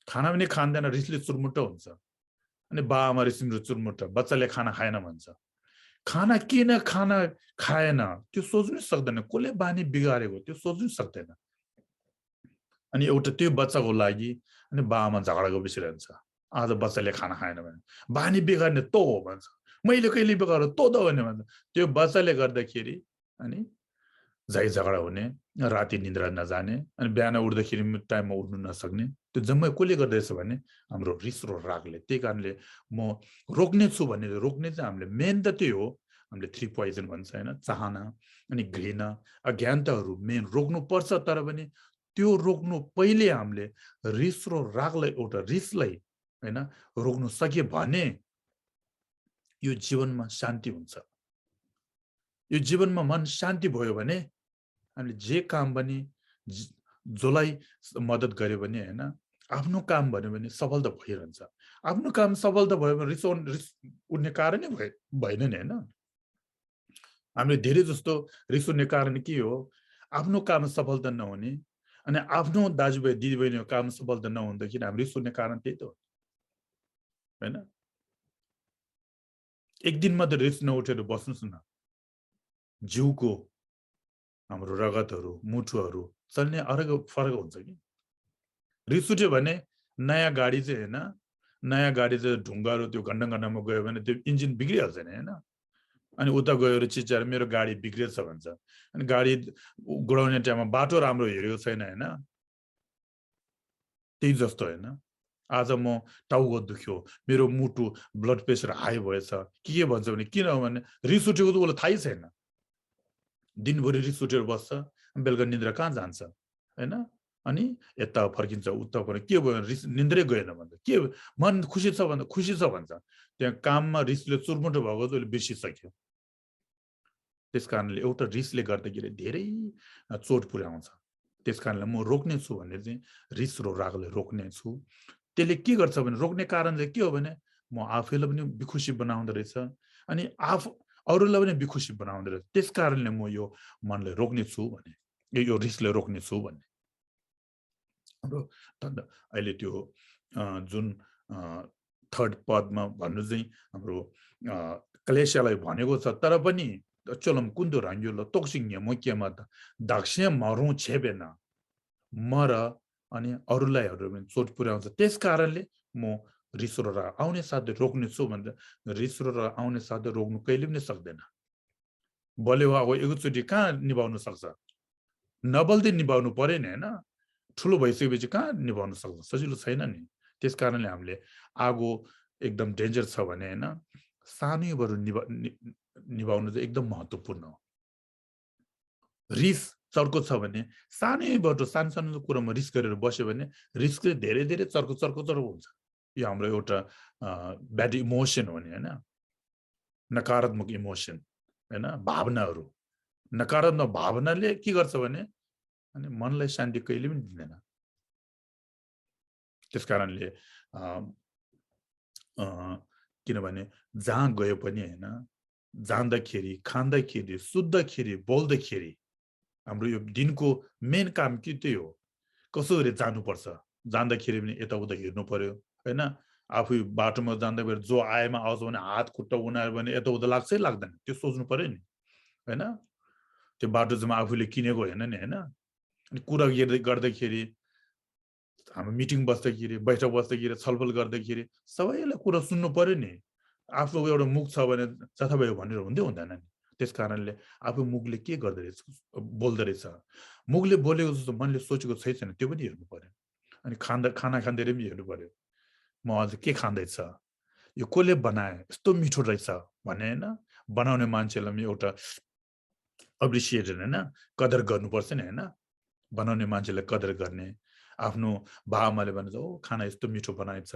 खाना पनि खाँदैन, रिसले चुरमुट्ट हुन्छ। अनि बाआमा रिसिम्रो चुरमुट्ट, बच्चाले खाना खाएन भन्छ। खाना किन खाना खाएन त्यो सोच्नै सक्दैन, कसले बानी बिगारेको त्यो सोच्नै सक्दैन। अनि एउटा त्यो बच्चाको लागि अनि बाआमा झगडाको विषय रहन्छ। आज बच्चाले खाना खाएन भने बानी बिगार्ने तँ हो भन्छ, मैले कहिले बिगारेँ तँ त भने भन्छ। त्यो बच्चाले गर्दाखेरि अनि झै झगडा हुने, राति निद्रा नजाने, अनि बिहान उठ्दाखेरि टाइममा उठ्नु नसक्ने, त्यो जम्मै कसले गर्दैछ भने हाम्रो रिस र रागले। त्यही कारणले म रोक्ने छु भने रोक्ने चाहिँ हामीले मेन त त्यही हो, हामीले 3 पोइजन भन्छ, होइन? चाहना अनि घृणा, अज्ञानताहरू मेन रोक्नु पर्छ। तर पनि त्यो रोक्नु पहिले हामीले रिस र रागलाई, एउटा रिसलाई, होइन, रोक्नु सके भने यो जीवनमा शान्ति हुन्छ। यो जीवनमा मन शान्ति भयो भने हामीले जे काम पनि जसलाई मद्दत गर्यो भने, होइन, आफ्नो काम भन्यो भने सफलता भइरहन्छ। आफ्नो काम सफलता भयो भने रिस उठ्ने कारणै भएन नि, होइन? हामीले धेरै जस्तो रिस उठ्ने कारण के हो? आफ्नो काम सफलता नहुने, अनि आफ्नो दाजुभाइ दिदीबहिनीको काम सफलता नहुँदाखेरि हामी रिस उठ्ने कारण त्यही त हो, होइन? एक दिन मात्र रिस नउठेर बस्नुहोस् न, जिउको हाम्रो रगतहरू, मुठुहरू चल्ने फरक हुन्छ कि। रिस उठ्यो भने नयाँ गाडी चाहिँ, होइन, नयाँ गाडी चाहिँ ढुङ्गाहरू त्यो घण्डमा गयो भने त्यो इन्जिन बिग्रिहाल्छ नि, होइन? अनि उता गएर चिच्याएर मेरो गाडी बिग्रेछ भन्छ। अनि गाडी गुडाउने टाइममा बाटो राम्रो हेरेको छैन, होइन? त्यही जस्तो, होइन? आज म टाउको दुख्यो, मेरो मुटु ब्लड प्रेसर हाई भएछ, के भन्छ भने किनभने रिस उठेको त उसलाई थाहै छैन। दिनभरि रिस उठेर बस्छ, बेलुका निद्रा कहाँ जान्छ, होइन? अनि यता फर्किन्छ, उता फर्किन्छ, के भयो? रिस निन्द्रै गएन भन्छ। के मन खुसी छ भन्दा खुसी छ भन्छ। त्यहाँ काममा रिसले चुरमुटो भएको चाहिँ उसले बिर्सिसक्यो। त्यस कारणले एउटा रिसले गर्दाखेरि धेरै चोट पुर्याउँछ। त्यस कारणले म रोक्ने छु भने चाहिँ रिस र रागले रोक्ने छु। त्यसले के गर्छ भने, रोक्ने कारण चाहिँ के हो भने म आफैलाई पनि बेखुसी बनाउँदो रहेछ, अनि अरूलाई पनि बेखुसी बनाउँदो रहेछ। त्यस कारणले म यो मनलाई रोक्ने छु भने, यो रिसले रोक्ने छु भन्ने। हाम्रो अहिले त्यो जुन 3rd पदमा भन्नु चाहिँ हाम्रो क्लेशलाई भनेको छ। तर पनि चलम कुन्दो राङ्ग्योलो तोक्सिङ मोकियामा त दाक्ष्य मरौँ छेबेन, मर अनि अरूलाई चोट पुर्याउँछ। त्यस कारणले म रिस र राग आउने साथै रोक्ने छु भन्दा रिस र राग आउने साथै रोक्नु कहिले पनि सक्दैन। बल्यो अब एकचोटि कहाँ निभाउन सक्छ? नबल्दै निभाउनु पर्यो नि, होइन? ठुलो भइसकेपछि कहाँ निभाउन सक्छ? सजिलो छैन नि। त्यस कारणले हामीले आगो एकदम डेन्जर छ भने, होइन, सानैबाट निभाउनु चाहिँ एकदम महत्त्वपूर्ण हो। रिस चर्को छ भने सानैबाट सानो सानो कुरामा रिस गरेर बस्यो भने रिसले धेरै धेरै चर्को हुन्छ। यो हाम्रो एउटा ब्याड इमोसन हो नि हैन, नकारात्मक इमोसन हैन, भावनाहरू। नकारात्मक भावनाले के गर्छ भने अनि मनलाई शान्ति कहिले पनि दिँदैन। त्यसकारणले किनभने जहाँ गयो पनि हैन, जाँदाखेरि, खाँदाखेरि, सुत्दाखेरि, बोल्दाखेरि हाम्रो यो दिनको मेन काम के त्यही हो, कसरी जानुपर्छ। जाँदाखेरि पनि यताउता हेर्नु पर्यो हैन, आफू बाटोमा जाँदा जो आएमा आउँछ भने हात खुट्टा उनायो भने यताउता लाग्छै लाग्दैन, त्यो सोच्नु पर्यो नि हैन। त्यो बाटो चाहिँ आफूले किनेको होइन नि हैन। अनि कुरा गर्दाखेरि, हाम्रो मिटिङ बस्दाखेरि, बैठक बस्दाखेरि, छलफल गर्दाखेरि सबैलाई कुरा सुन्नु पर्यो नि। आफूको एउटा मुख छ भने जथाभावी भनेर हुँदैन नि। त्यसकारणले आफू मुखले के गर्दै रहेछ, बोल्दै रहेछ, मुखले बोलेको जस्तो मनले सोचेको छैन त्यो पनि हेर्नु पर्यो। अनि खाना खाँदै पनि हेर्नु पर्यो, म आज के खाँदैछ, यो कसले बनाए, यस्तो मिठो रहेछ भने हैन। बनाउने मान्छेलाई पनि एउटा एप्रिसिएट हैन, कदर गर्नुपर्छ नि हैन। बनाउने मान्छेलाई कदर गर्ने, आफ्नो बाआमाले भन्छ ओ खाना यस्तो मिठो बनाएछ,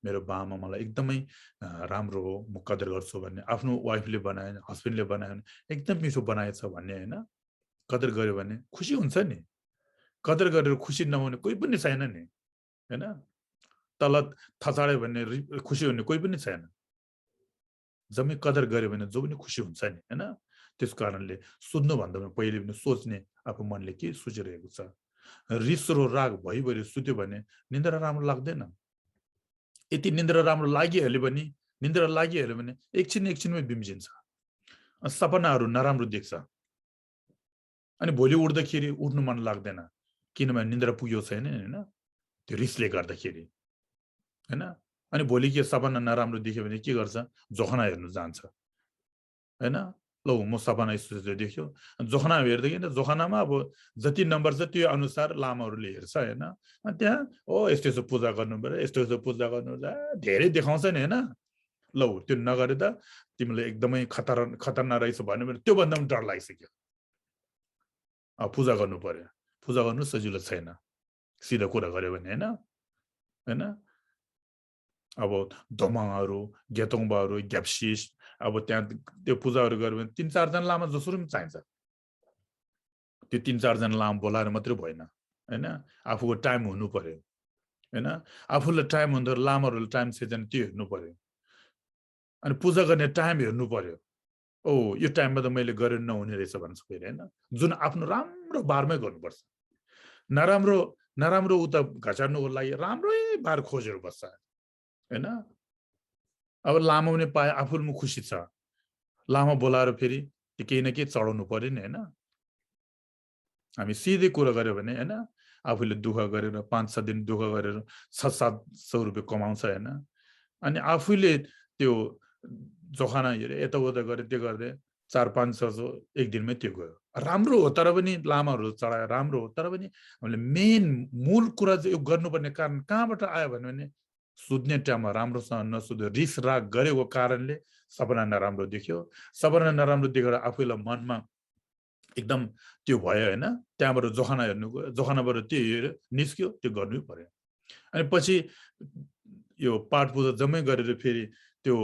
मेरो बाआमा मलाई एकदमै राम्रो हो, म कदर गर्छु भन्ने। आफ्नो वाइफले बनाए, हस्बेन्डले बनायो भने एकदम मिठो बनाएछ भन्ने हैन। कदर गर्यो भने खुसी हुन्छ नि। कदर गरेर खुसी नहुने कोही पनि छैन नि हैन। तल थचाडे भन्ने खुसी हुने कोही पनि छैन। जम्मै कदर गर्यो भने जो पनि खुसी हुन्छ नि हैन। त्यसकारणले सुत्नुभन्दा पहिले पनि सोच्ने आफू मनले के सोचिरहेको छ। रिस र राग भइभरि सुत्यो भने निन्द्रा राम्रो लाग्दैन। यति निन्द्रा राम्रो लागिहाल्यो भने एकछिनमै बिम्जिन्छ, सपनाहरू नराम्रो देख्छ। अनि भोलि उठ्दाखेरि उठ्नु मन लाग्दैन, किनभने निन्द्रा पुग्यो छैन हैन, त्यो रिसले गर्दाखेरि हैन। अनि भोलि के सपना नराम्रो देख्यो भने के गर्छ, जोखना हेर्नु जान्छ हैन। ल म सपना यस्तो देख्यो, जोखना हेर्दाखेरि जोखनामा अब जति नम्बर छ त्यो अनुसार लामाहरूले हेर्छ हैन। अनि त्यहाँ ओ यस्तो यस्तो पूजा गर्नु पर्यो, यस्तो यस्तो पूजा गर्नु धेरै देखाउँछ नि हैन। ल त्यो नगरे त तिमीले एकदमै खतरनाक रहेछ भन्यो भने त्यो भन्दा पनि डर लागिसक्यो। पूजा गर्नु पर्यो, पूजा गर्नु सजिलो छैन सिधा कुरा गर्यो भने हैन। अब धोमाङहरू, गेतोङबाहरू, ग्याप्सिस, अब त्यहाँ त्यो पूजाहरू गर्यो भने 3-4 जना लामा जसरी पनि चाहिन्छ। त्यो 3-4 जना लामा बोलाएर मात्रै भएन हैन। आफूको टाइम हुनु पर्यो हैन। आफूलाई टाइम हुँदा लामाहरूले टाइम छैन त्यो हेर्नु पर्यो। अनि पूजा गर्ने टाइम हेर्नु पर्यो। ओ यो टाइममा त मैले गरेर नहुने रहेछ भन्छ फेरि हैन। जुन आफ्नो राम्रो बारमै गर्नुपर्छ। नराम्रो उता घचार्नुको लागि राम्रै बार खोजेर बस्छ हैन। अब लामा पनि पाए आफूले पनि खुसी छ। लामा बोलाएर फेरि केही न केही चढाउनु पर्यो नि हैन। हामी सिधै कुरा गर्यो भने हैन, आफूले दुःख गरेर 5-6 दिन दुःख गरेर 600-700 रुपियाँ कमाउँछ हैन। अनि आफूले त्यो जोखाना हेरे यताउता गरे त्यो गर्दै 400-500 एक दिनमै त्यो गयो। राम्रो हो, तर पनि लामाहरू चढाए राम्रो हो, तर पनि हामीले मेन मूल कुरा चाहिँ यो गर्नुपर्ने कारण कहाँबाट आयो भने सुत्ने टाइममा राम्रोसँग नसुत्यो, रिस राग गरेको कारणले सपना नराम्रो देख्यो। सपना नराम्रो देखेर आफूलाई मनमा एकदम त्यो भयो हैन। त्यहाँबाट जोखाना हेर्नु गयो, जोखानाबाट त्यो हेर्यो निस्क्यो, त्यो गर्नै पर्यो। अनि पछि यो पाठ पूजा जम्मै गरेर फेरि त्यो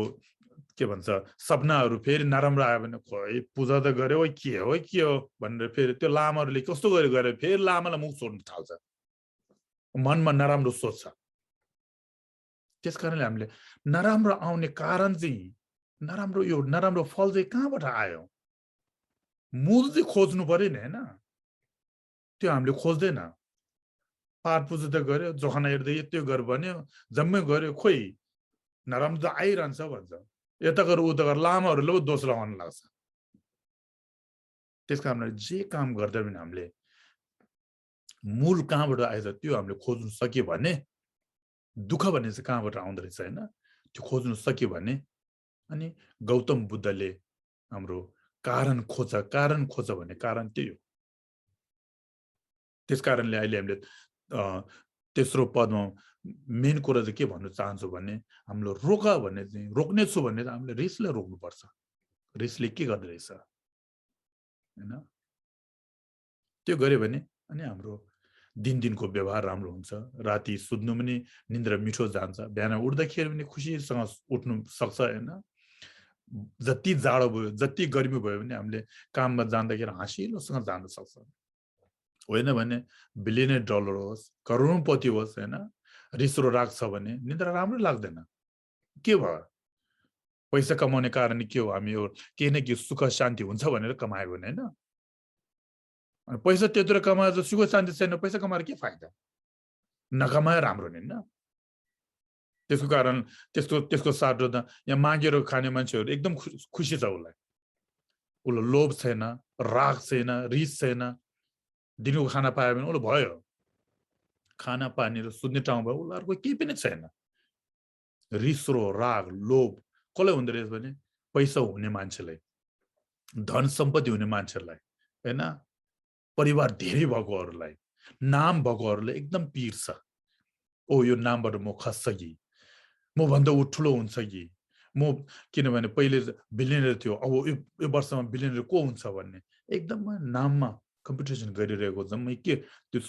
के भन्छ सपनाहरू फेरि नराम्रो आयो भने खोइ पूजा त गर्यो के हो भनेर फेरि त्यो लामाहरूले कस्तो गरेर फेरि लामालाई मुख छोड्न थाल्छ, मनमा नराम्रो सोच्छ। त्यसकारणले हामीले नराम्रो आउने कारण चाहिँ नराम्रो फल चाहिँ कहाँबाट आयो, मूल चाहिँ खोज्नु पर्यो नि हैन। त्यो हामीले खोज्दैन। पाठ पूजा त गर्यो, जोखाना हेर्दै त्यो गर भन्यो, जम्मै गर्यो, खोइ नराम्रो त आइरहन्छ भन्छ। यता गर उता गर, लामाहरूले पो दोष लगाउन लाग्छ। त्यसकारणले जे काम गर्दा पनि हामीले मूल कहाँबाट आएछ त्यो हामीले खोज्नु सक्यो भने, दुःख भन्ने चाहिँ कहाँबाट आउँदो रहेछ हैन, त्यो खोज्नु सक्यो भने अनि गौतम बुद्धले हाम्रो कारण खोज भन्ने कारण त्यही हो। त्यसकारणले अहिले हामीले तेस्रो पदमा मेन कुरा चाहिँ के भन्न चाहन्छु भने हाम्रो रोक्ने छु भन्ने चाहिँ हामीले रिसलाई रोक्नुपर्छ। रिसले के गर्दो रहेछ हैन, त्यो गर्यो भने अनि हाम्रो दिनको व्यवहार राम्रो हुन्छ, राति सुत्नु पनि निन्द्रा मिठो जान्छ, बिहान उठ्दाखेरि पनि खुसीसँग उठ्नु सक्छ हैन। जति जाडो भयो, जति गर्मी भयो भने हामीले काममा जाँदाखेरि हाँसिलोसँग जान सक्छ। होइन भने बिलियनर डलर होस्, करोडपति होस् हैन, रिस र राग छ भने निन्द्रा राम्रो लाग्दैन। के भयो? पैसा कमाउने कारण के हो? हामी यो केही न केही सुख शान्ति हुन्छ भनेर कमायो भने हैन। पैसा त्यत्रो कमाएर सुख शान्ति छैन, पैसा कमाएर के फाइदा? नकमाए राम्रो नि हैन। त्यसको कारण त्यसको साटो त यहाँ मागेर खाने मान्छेहरू एकदम खुसी छ उसलाई। उसलाई लोभ छैन, राग छैन, रिस छैन। दिनको खाना पायो भने उसलाई भयो। खाना पानी र सुत्ने ठाउँ भयो, उसलाई अर्को केही पनि छैन। रिस र राग, लोभ कसलाई हुँदो रहेछ भने पैसा हुने मान्छेलाई, धन सम्पत्ति हुने मान्छेलाई हैन, परिवार धेरै भएकोहरूलाई, नाम भएकोहरूलाई एकदम पीर छ। ओ यो नामबाट म खस्छ कि, म भन्दा उ ठुलो हुन्छ कि, म किनभने पहिले बिलियनर थियो, अब यो वर्षमा बिलियनर को हुन्छ भन्ने एकदम नाममा कम्पिटिसन गरिरहेको जम्मै के त्यो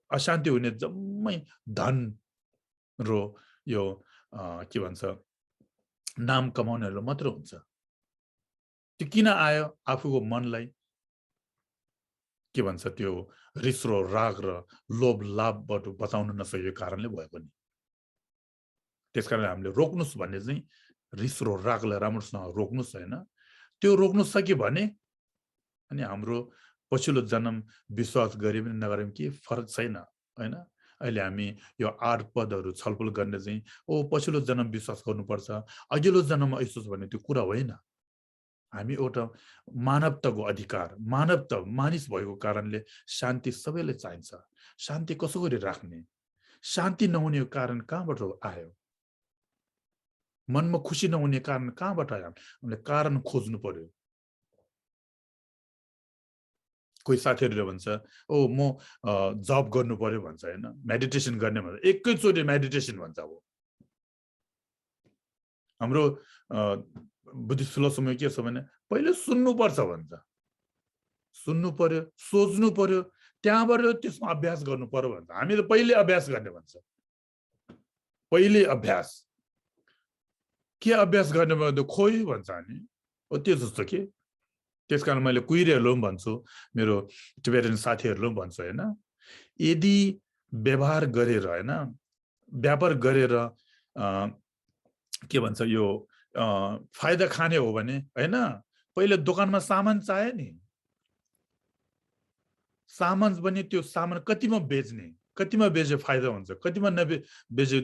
अशान्ति हुने जम्मै धन र यो के भन्छ नाम कमाउनेहरू मात्र हुन्छ। त्यो किन आयो? आफूको मनलाई के भन्छ त्यो रिस र राग र लोभ लाभबाट बचाउन नसकेको कारणले भयो पनि। त्यसकारण हामीले रोक्नुस् भन्ने चाहिँ रिस र रागलाई राम्रोसँग रोक्नुस् हैन। त्यो रोक्नु सक्यो भने अनि हाम्रो पछिल्लो जन्म विश्वास गरे पनि नगरे पनि के फरक छैन हैन। अहिले हामी यो 8 पदहरू छलफल गर्ने चाहिँ ओ पछिल्लो जन्म विश्वास गर्नुपर्छ, अघिल्लो जन्ममा यसो छ भन्ने त्यो कुरा होइन। हामी एउटा मानवताको अधिकार, मानवता मानिस भएको कारणले शान्ति सबैलाई चाहिन्छ। शान्ति कसो गरी राख्ने? शान्ति नहुने कारण कहाँबाट आयो? मनमा खुसी नहुने कारण कहाँबाट आयो? हामीले कारण खोज्नु पर्यो। कोही साथीहरूले भन्छ ओ म जब गर्नु पर्यो भन्छ हैन, मेडिटेसन गर्ने भन्छ, एकैचोटि मेडिटेसन भन्छ। अब हाम्रो बुद्धिस्ट फिलोसफीमा के छ भने पहिले सुन्नु पर्छ भन्छ। सुन्नु पर्यो, सोच्नु पर्यो, त्यहाँबाट त्यसमा अभ्यास गर्नु पर्यो भन्छ। हामीले पहिले अभ्यास गर्ने भन्छ। पहिले अभ्यास के अभ्यास गर्ने भयो? खोइ भन्छ नि। ओ त्यो जस्तो के? त्यसकारण मैले कुहिरेहरूलाई पनि भन्छु, मेरो टिबेटन साथीहरूलाई पनि भन्छु हैन, यदि व्यवहार गरेर हैन, व्यापार गरेर के भन्छ यो फाइदा खाने हो भने हैन, पहिले दोकानमा सामान चाहियो नि। सामान पनि त्यो सामान कतिमा बेच्ने, कतिमा बेचे फाइदा हुन्छ, कतिमा बेचे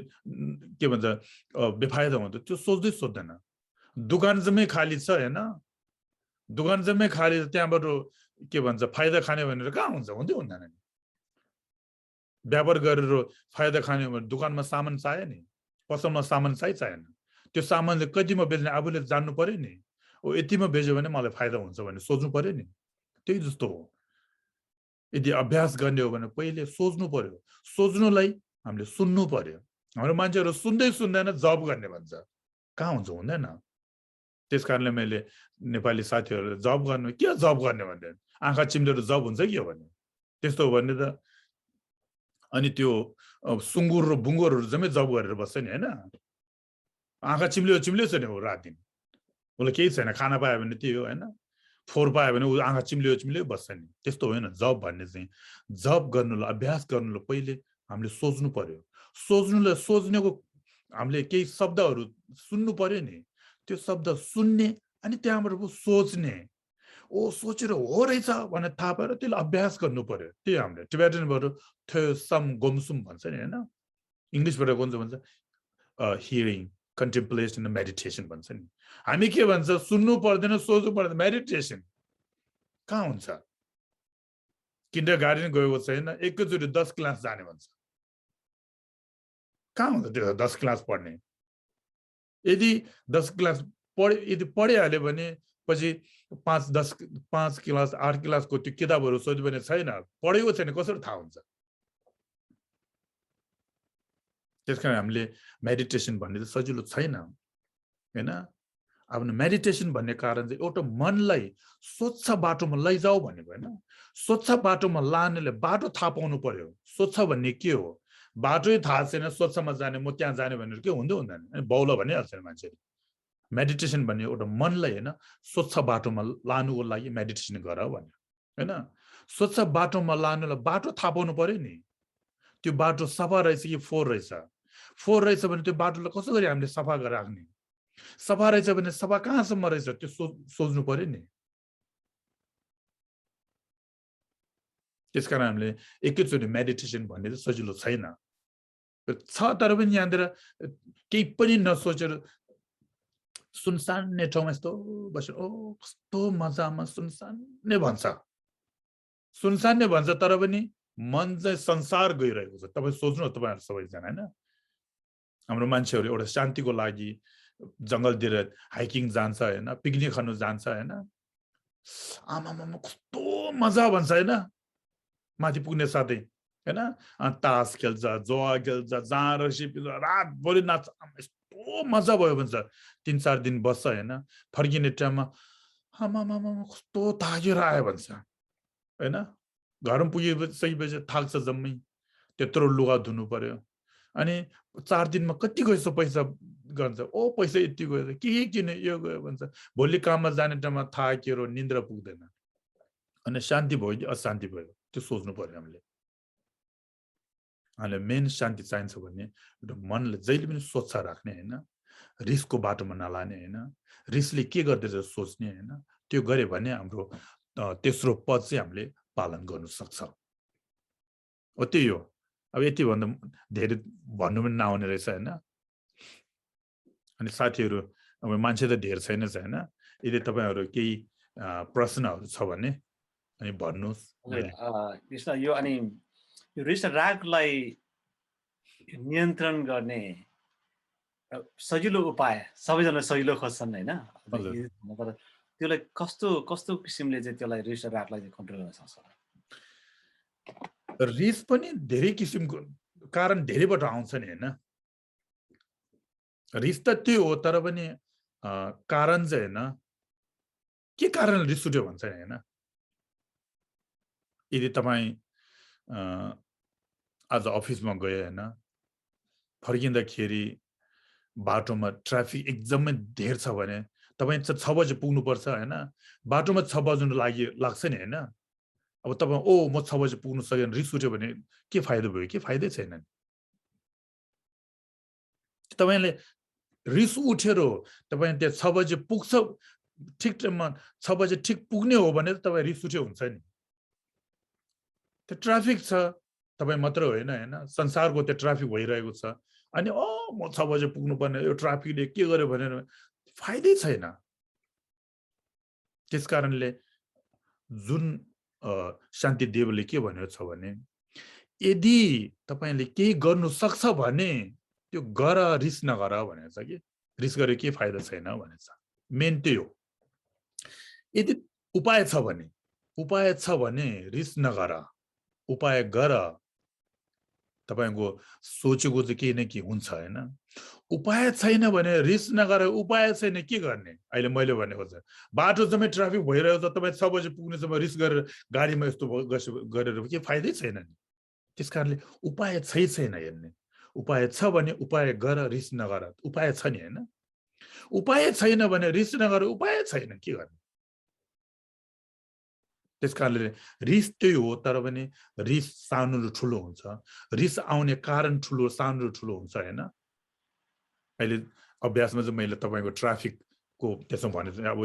के भन्छ बेफाइदा हुन्छ, त्यो सोच्दै सोच्दैन। दोकान जम्मै खाली छ हैन, दोकान जम्मै खाली छ, त्यहाँबाट के भन्छ फाइदा खाने भनेर कहाँ हुन्छ? हुँदै हुँदैन नि। व्यापार गरेर फाइदा खाने भने दोकानमा सामान चाहियो नि, पसलमा सामान चाहिएन। त्यो सामानले कतिमा बेच्ने आफूले जान्नु पर्यो नि। ओ यतिमा बेच्यो भने मलाई फाइदा हुन्छ भने सोच्नु पर्यो नि। त्यही जस्तो हो। यदि अभ्यास गर्ने हो भने पहिले सोच्नु पर्यो। सोच्नुलाई हामीले सुन्नु पर्यो। हाम्रो मान्छेहरू सुन्दै सुन्दैन जब गर्ने भन्छ। कहाँ हुन्छ? हुँदैन। त्यसकारणले मैले नेपाली साथीहरूले जब गर्ने, के जब गर्ने भन्ने, आँखा चिम्लेर जब हुन्छ के हो भने त्यस्तो हो भने त अनि त्यो सुँगुर र बुङ्गुरहरू जम्मै जब गरेर बस्छ नि हैन। आँखा चिम्लियो छ नि हो रात दिन, उसलाई केही छैन, खाना पायो भने त्यही हो हैन, फोहोर पायो भने ऊ आँखा चिम्लियो बस्छ नि। त्यस्तो होइन। जब भन्ने चाहिँ जब गर्नुलाई, अभ्यास गर्नुलाई पहिले हामीले सोच्नु पर्यो। सोच्नुलाई सोच्नेको हामीले केही शब्दहरू सुन्नु पर्यो नि। त्यो शब्द सुन्ने अनि त्यहाँबाट सोच्ने। ओ सोचेर हो रहेछ भनेर थाहा पाएर त्यसलाई अभ्यास गर्नु पर्यो। त्यही हामीले टिबेटनबाट थ्योसम गोमसुम भन्छ नि हैन, इङ्ग्लिसबाट कुन भन्छ हियरिङ, कन्टेम्पलेसन, मेडिटेसन भन्छ नि। हामी के भन्छ? सुन्नु पर्दैन, सोच्नु पर्दैन, मेडिटेसन कहाँ हुन्छ? किन्डरगार्टन गएको छैन, एकैचोटि 10 क्लास जाने भन्छ। कहाँ हुन्छ त्यो 10 क्लास पढ्ने? यदि 10 क्लास यदि पढिहाल्यो भने पछि 5 क्लास 8 क्लासको त्यो किताबहरू सोध्यो भने छैन, पढेको छैन, कसरी थाहा हुन्छ? त्यसकारण हामीले मेडिटेसन भन्ने त सजिलो छैन हैन। आफ्नो मेडिटेसन भन्ने कारण चाहिँ एउटा मनलाई स्वच्छ बाटोमा लैजाऊ भनेको हैन। स्वच्छ बाटोमा लानेले बाटो थाहा पाउनु पर्यो। स्वच्छ भन्ने के हो? बाटै थाहा छैन, स्वच्छमा जाने म त्यहाँ जाने भनेर के हुँदै हुँदैन। अनि बौला भनिहाल्छ मान्छेले। मेडिटेसन भन्ने एउटा मनलाई हैन स्वच्छ बाटोमा लानुको लागि मेडिटेसन गर भन्यो हैन। स्वच्छ बाटोमा लानुलाई बाटो थाहा पाउनु पर्यो नि। त्यो बाटो सफा रहेछ कि फोहोर रहेछ? फोहोर रहेछ भने त्यो बाटोलाई कसो गरी हामीले सफा गरेर राख्ने? सफा रहेछ भने सफा कहाँसम्म रहेछ त्यो सोच्नु पर्यो नि। त्यसकारण हामीले एकैचोटि मेडिटेसन भन्ने चाहिँ सजिलो छैन छ, तर पनि यहाँनिर केही पनि नसोचेर सुनसान्ने ठाउँमा यस्तो बसेर ओ कस्तो मजामा सुनसान्ने भन्छ, सुनसान्ने भन्छ, तर पनि मन चाहिँ संसार गइरहेको छ। तपाईँ सोच्नु तपाईँहरू सबैजना हैन, हाम्रो मान्छेहरू एउटा शान्तिको लागि जङ्गलतिर हाइकिङ जान्छ हैन, पिकनिक खानु जान्छ हैन, आमामामा कस्तो मजा भन्छ हैन, माथि पुग्ने साथै हैन, तास खेल्छ, जुवा खेल्छ, जाँड सिपिन्छ, रातभरि नाच्छ, यस्तो मजा भयो भन्छ। 3-4 दिन बस्छ हैन, फर्किने टाइममा आमामामा कस्तो थाकेर आयो भन्छ हैन। घरमा पुगेपछि थाक्छ जम्मै, त्यत्रो लुगा धुनु पर्यो। अनि 4 दिनमा कति गएछ पैसा गर्छ, ओ पैसा यति गयो, के किन यो गयो भन्छ। भोलि काममा जाने टाइममा थाकेर निन्द्रा पुग्दैन। अनि शान्ति भयो कि अशान्ति भयो त्यो सोच्नु पर्यो हामीले। हामीलाई मेन शान्ति चाहिन्छ भने एउटा मनले जहिले पनि स्वच्छ राख्ने हैन, रिसको बाटोमा नलाने हैन, रिसले के गर्दैछ सोच्ने हैन। त्यो गरे भने हाम्रो तेस्रो पद चाहिँ हामीले पालन गर्न सक्छ। हो त्यही हो। अब यति भन्दा धेरै भन्नु पनि नआउने रहेछ हैन। अनि साथीहरू अब मान्छे त धेर छैन हैन, यदि तपाईहरु केही प्रश्नहरु छ भने अनि भन्नुस्। कृष्ण यो अनि यो रिस रागलाई नियन्त्रण गर्ने सजिलो उपाय सबैजना सजिलो खोज्छन् हैन, तर त्यसलाई कस्तो कस्तो किसिमले चाहिँ त्यसलाई रिस रागलाई कन्ट्रोल गर्न सक्छ? रिस पनि धेरै किसिमको कारण धेरैबाट आउँछ नि हैन। रिस त त्यो हो, तर पनि कारण चाहिँ हैन के कारणले रिस उठ्यो भन्छ नि हैन। यदि तपाईं आज अफिसमा गए हैन, फर्किँदाखेरि बाटोमा ट्राफिक एकदमै धेर छ भने तपाईं 6 बजे पुग्नुपर्छ हैन, बाटोमा 6 बज्नु लाग्छ नि हैन। अब तपाईं ओ म 6 बजे पुग्नु सकेन रिस उठ्यो भने के फाइदा भयो? के फाइदै छैन नि। तपाईले रिस उठेर तपाईं त्यहाँ 6 बजे पुग्छ, ठिक टाइममा 6 बजे ठिक पुग्ने हो भने तपाईं रिस उठ्यो हुन्छ नि। त्यो ट्राफिक छ, तपाईं मात्र होइन हैन, संसारको त्यो ट्राफिक भइरहेको छ। अनि म 6 बजे पुग्नु पर्ने, यो ट्राफिकले के गर्यो भनेर फाइदै छैन। त्यसकारणले जुन शान्ति देवले के भनेको छ भने यदि तपाईले केही गर्नु सक्छ भने त्यो गर, रिस नगर भनेको छ कि। रिस गरे के फाइदा छैन भनेको छ। मेन त्यही हो। यदि उपाय छ भने रिस नगर, उपाय गर। तपाईको सोचेको चाहिँ केही न केही हुन्छ हैन। उपाय छैन भने रिस नगर, उपाय छैन के गर्ने? अहिले मैले भनेको छ बाटो जम्मै ट्राफिक भइरहेको छ, तपाईं 6 बजे पुग्ने समय रिस गरेर गाडीमा यस्तो गरेर के फाइदै छैन नि। त्यसकारणले उपाय छैन हेर्ने। उपाय छ भने उपाय गर, रिस नगर। उपाय छ नि हैन। उपाय छैन भने रिस नगर, उपाय छैन के गर्ने? त्यसकारणले रिस त्यही हो, तर पनि रिस सानो र ठुलो हुन्छ। रिस आउने कारण ठुलो सानो र ठुलो हुन्छ हैन। अहिले अभ्यासमा चाहिँ मैले तपाईको ट्राफिकको त्यसो भने अब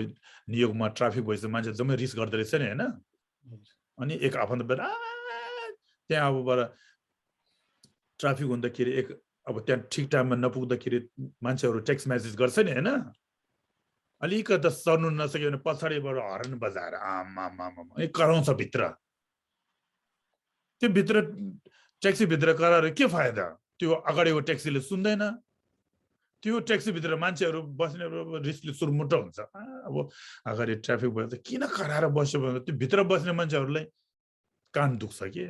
नियोगमा ट्राफिक भएछ मान्छे जम्मै रिस गर्दै रहेछ नि हैन। अनि एक आफन्त त्यहाँ अबबाट ट्राफिक हुँदाखेरि अब त्यहाँ ठिक टाइममा नपुग्दाखेरि मान्छेहरू टेक्स्ट मेसेज गर्छ नि हैन। अलिकति सर्नु नसक्यो भने पछाडिबाट हर्न बजाएर आमामामा कराउँछ भित्र। त्यो भित्र ट्याक्सी भित्र कराएर के फाइदा? त्यो अगाडिको ट्याक्सीले सुन्दैन। त्यो ट्याक्सी भित्र मान्छेहरू बस्ने रिसले सुरमुट हुन्छ। अब अगाडि ट्राफिक भयो त किन कराएर बस्यो भने त्यो भित्र बस्ने मान्छेहरूलाई कान दुख्छ के।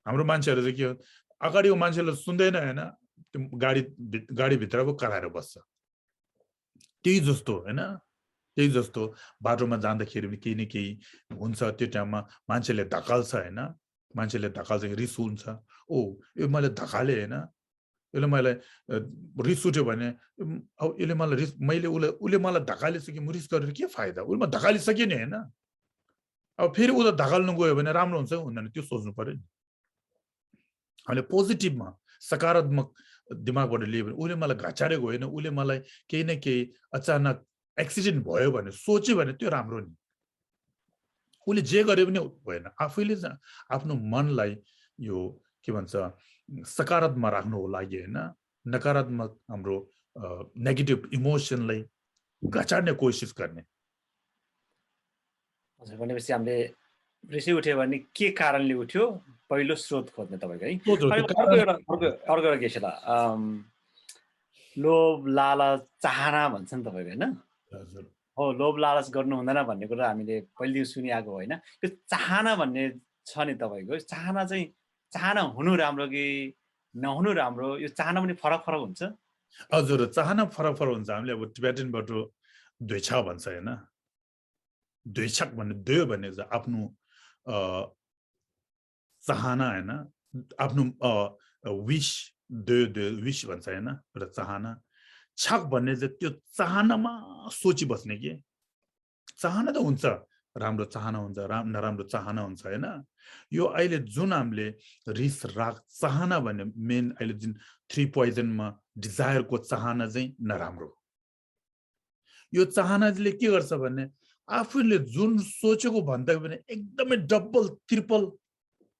हाम्रो मान्छेहरू चाहिँ के हो, अगाडिको मान्छेले सुन्दैन हैन, त्यो गाडी भित्र पो कराएर बस्छ। त्यही जस्तो हैन, त्यही जस्तो बाटोमा जाँदाखेरि पनि केही न केही हुन्छ, त्यो टाइममा मान्छेले धकाल्छ हैन, मान्छेले धकाल्छ, रिस हुन्छ, ओ यो मैले धकाले हैन, यसले मलाई रिस उठ्यो भने अब यसले मलाई रिस, मैले उसले मलाई धकालिसक्यो, म रिस गरेर के फाइदा, उसले मलाई धकालिसक्यो नि हैन, अब फेरि उसले धकाल्नु गयो भने राम्रो हुन्छ हुँदैन, त्यो सोच्नु पर्यो नि। हामीले पोजिटिभमा सकारात्मक दिमागबाट लियो भने उसले मलाई घचाडेको होइन, उसले मलाई केही न केही अचानक एक्सिडेन्ट भयो भने सोच्यो भने त्यो राम्रो नि। उसले जे गरे पनि भएन, आफैले आफ्नो मनलाई यो के भन्छ सकारात्मक राख्नु हो लागि हैन, नकारात्मक हाम्रो नेगेटिभ इमोसनलाई घचाड्ने कोसिस गर्ने। हजुर, भनेपछि हामीले रिसै उठ्यो भने के कारणले उठ्यो पहिलो स्रोत खोज्ने तपाईको है। अर्को एउटा के छ त, लोभ लालच चाहना भन्छ नि तपाईको हैन। हजुर हो, लोभ लालच गर्नु हुँदैन भन्ने कुरा हामीले पहिलेदेखि सुनिआएको होइन। यो चाहना भन्ने छ नि तपाईको, चाहना चाहिँ चाहना हुनु राम्रो कि नहुनु राम्रो, यो चाहना पनि फरक फरक हुन्छ। हजुर, चाहना फरक फरक हुन्छ। हामीले अब टिबेटनबाट द्वेषा भन्छ हैन, द्वेषक भन्ने द्वय भन्ने आफ्नो चाहना हैन, आफ्नो विश, द्वय विश भन्छ हैन, एउटा चाहना। छक भन्ने चाहिँ त्यो चाहनामा सोची बस्ने के, चाहना त हुन्छ, राम्रो चाहना हुन्छ, नराम्रो चाहना हुन्छ हैन। यो अहिले जुन हामीले रिस राग चाहना भन्ने मेन अहिले जुन 3 पोइजनमा डिजायरको चाहना चाहिँ नराम्रो। यो चाहनाले के गर्छ भने आफूले जुन सोचेको भन्दा पनि एकदमै डबल ट्रिपल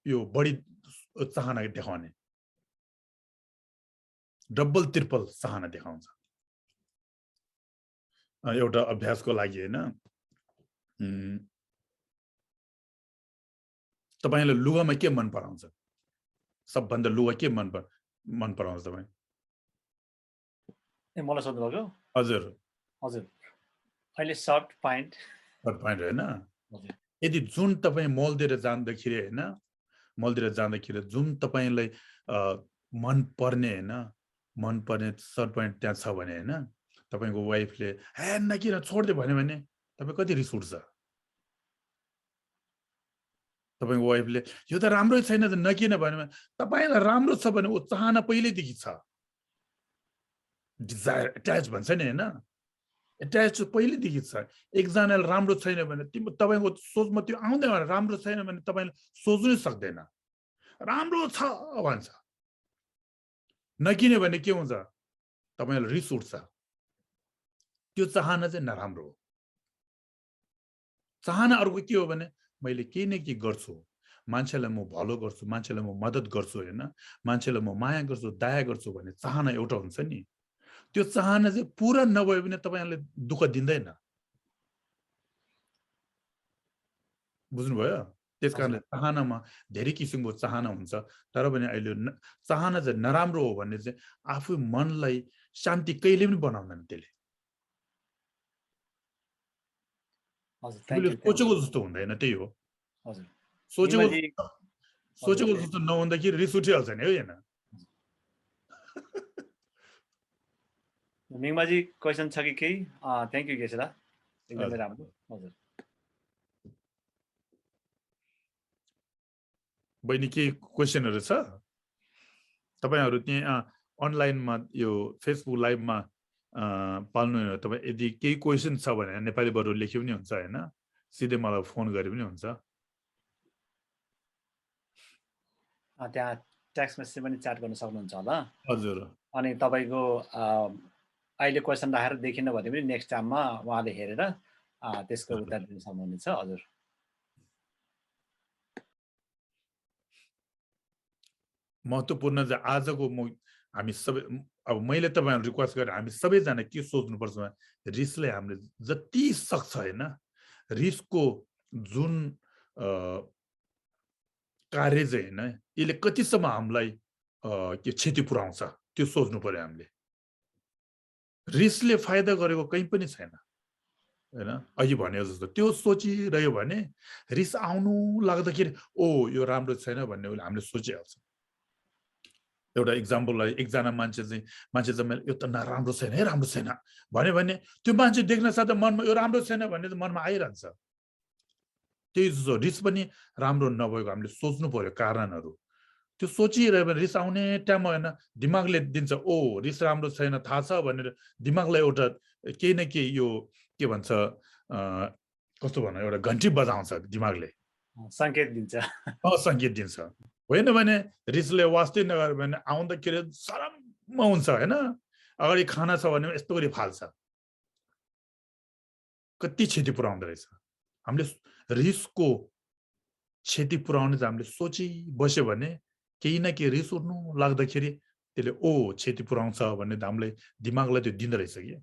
यो बढी चाहना देखाउने, डबल ट्रिपल चाहना देखाउँछ। एउटा अभ्यासको लागि हैन, तपाईलाई लुगामा के मन पराउँछ, सबभन्दा लुगा के मन पराउँछ तपाई? ए मलाई सोध्नु भएको? हजुर हजुर, अहिले सर्ट प्यान्ट। सर्ट प्यान्ट हैन, हजुर, यदि जुन तपाईँ मलतिर जाँदाखेरि हैन, मलतिर जाँदाखेरि जुन तपाईलाई मन पर्ने हैन, मन पर्ने सर्ट प्यान्ट त्यहाँ छ भने हैन, तपाईको वाइफले हे नकिन छोड्दे भन्यो भने तपाई कति रिस उठ्छ? तपाईको वाइफले यो त राम्रै छैन त नकिन भन्यो भने तपाईलाई राम्रो छ भने ऊ चाहना पहिलेदेखि छ, डिजायर अट्याच भन्छ नि हैन, अट्याच पहिलेदेखि छ। एकजनाले राम्रो छैन भने तपाईको सोचमा त्यो आउँदैन, भने राम्रो छैन भने तपाईले सोच्नै सक्दैन, राम्रो छ भन्छ। नकिने भने के हुन्छ, तपाईलाई रिस उठ्छ, त्यो चाहना चाहिँ नराम्रो हो। चाहना अर्को के हो भने मैले केही न केही गर्छु, मान्छेलाई म भलो गर्छु, मान्छेलाई म मद्दत गर्छु हैन, मान्छेलाई म माया गर्छु, दया गर्छु भन्ने चाहना एउटा हुन्छ नि। त्यो चाहना चाहिँ पूरा नभए पनि तपाईहरुले दुःख दिँदैन, बुझ्नुभयो? त्यसकारणले चाहनामा धेरै किसिमको चाहना हुन्छ, तर पनि अहिले चाहना चाहिँ नराम्रो हो भन्ने चाहिँ आफू मनलाई शान्ति कहिले पनि बनाउँदैन त्यसले। सोचेको जस्तो हुँदैन, त्यही हो। हजुर, सोचेको जस्तो नहुँदाखेरि रिस उठिहाल्छ नि है हैन। मिङमाजी क्वेसन छ कि केही? थ्यांक यू गेसरा, एकदमै राम्रो। हजुर, बहिनी के क्वेसनहरु छ? तपाईहरु त्यहाँ अनलाइनमा यो फेसबुक लाइभमा पाल्नु होइन, तपाई यदि केही क्वेसन छ भने नेपालीबाट लेख्यो पनि हुन्छ हैन, सिधै मलाई फोन गरे पनि हुन्छ। त्यहाँ टेक्स्ट मेसेज पनि च्याट गर्न सक्नुहुन्छ होला। हजुर, अनि तपाईको अहिले क्वेसन राखेर देखिन भने पनि नेक्स्ट टाइममा उहाँले हेरेर त्यसको उत्तर दिन सक्नुहुनेछ। हजुर, महत्त्वपूर्ण चाहिँ आजको हामी सबै, अब मैले तपाईहरु रिक्वेस्ट गरे हामी सबैजना के सोच्नुपर्छ भने रिसले हामीले जति सक्छ हैन, रिसको जुन कार्य चाहिँ हैन, यसले कतिसम्म हामीलाई के क्षति पुर्याउँछ त्यो सोच्नु पर्यो हामीले। रिसले फाइदा गरेको कहीँ पनि छैन हैन, अघि भने जस्तो त्यो सोचिरह्यो भने रिस आउनु लाग्दाखेरि ओ यो राम्रो छैन भन्ने हामीले सोचिहाल्छ। एउटा इक्जाम्पललाई एकजना मान्छे चाहिँ मैले यो त नराम्रो छैन है, राम्रो छैन भने त्यो मान्छे देख्न साथै मनमा यो राम्रो छैन भन्ने त मनमा आइरहन्छ। त्यही रिस पनि राम्रो नभएको हामीले सोच्नु पर्यो कारणहरू। त्यो सोचिरह्यो भने रिस आउने टाइम होइन, दिमागले दिन्छ ओ रिस राम्रो छैन थाहा छ भनेर दिमागलाई एउटा केही न केही यो के भन्छ कस्तो भनौँ एउटा घन्टी बजाउँछ दिमागले, सङ्केत दिन्छ। सङ्केत दिन्छ। होइन भने रिसले वास्तै नगर्यो भने आउँदाखेरि सरम्म हुन्छ होइन, अगाडि खाना छ भने यस्तो गरी फाल्छ, कति क्षति पुऱ्याउँदो रहेछ। हामीले रिसको क्षति पुऱ्याउने चाहिँ हामीले सोची बस्यो भने केही न केही रिस उठ्नु लाग्दाखेरि त्यसले ओ क्षति पुऱ्याउँछ भन्ने त हामीलाई दिमागलाई त्यो दिँदो रहेछ कि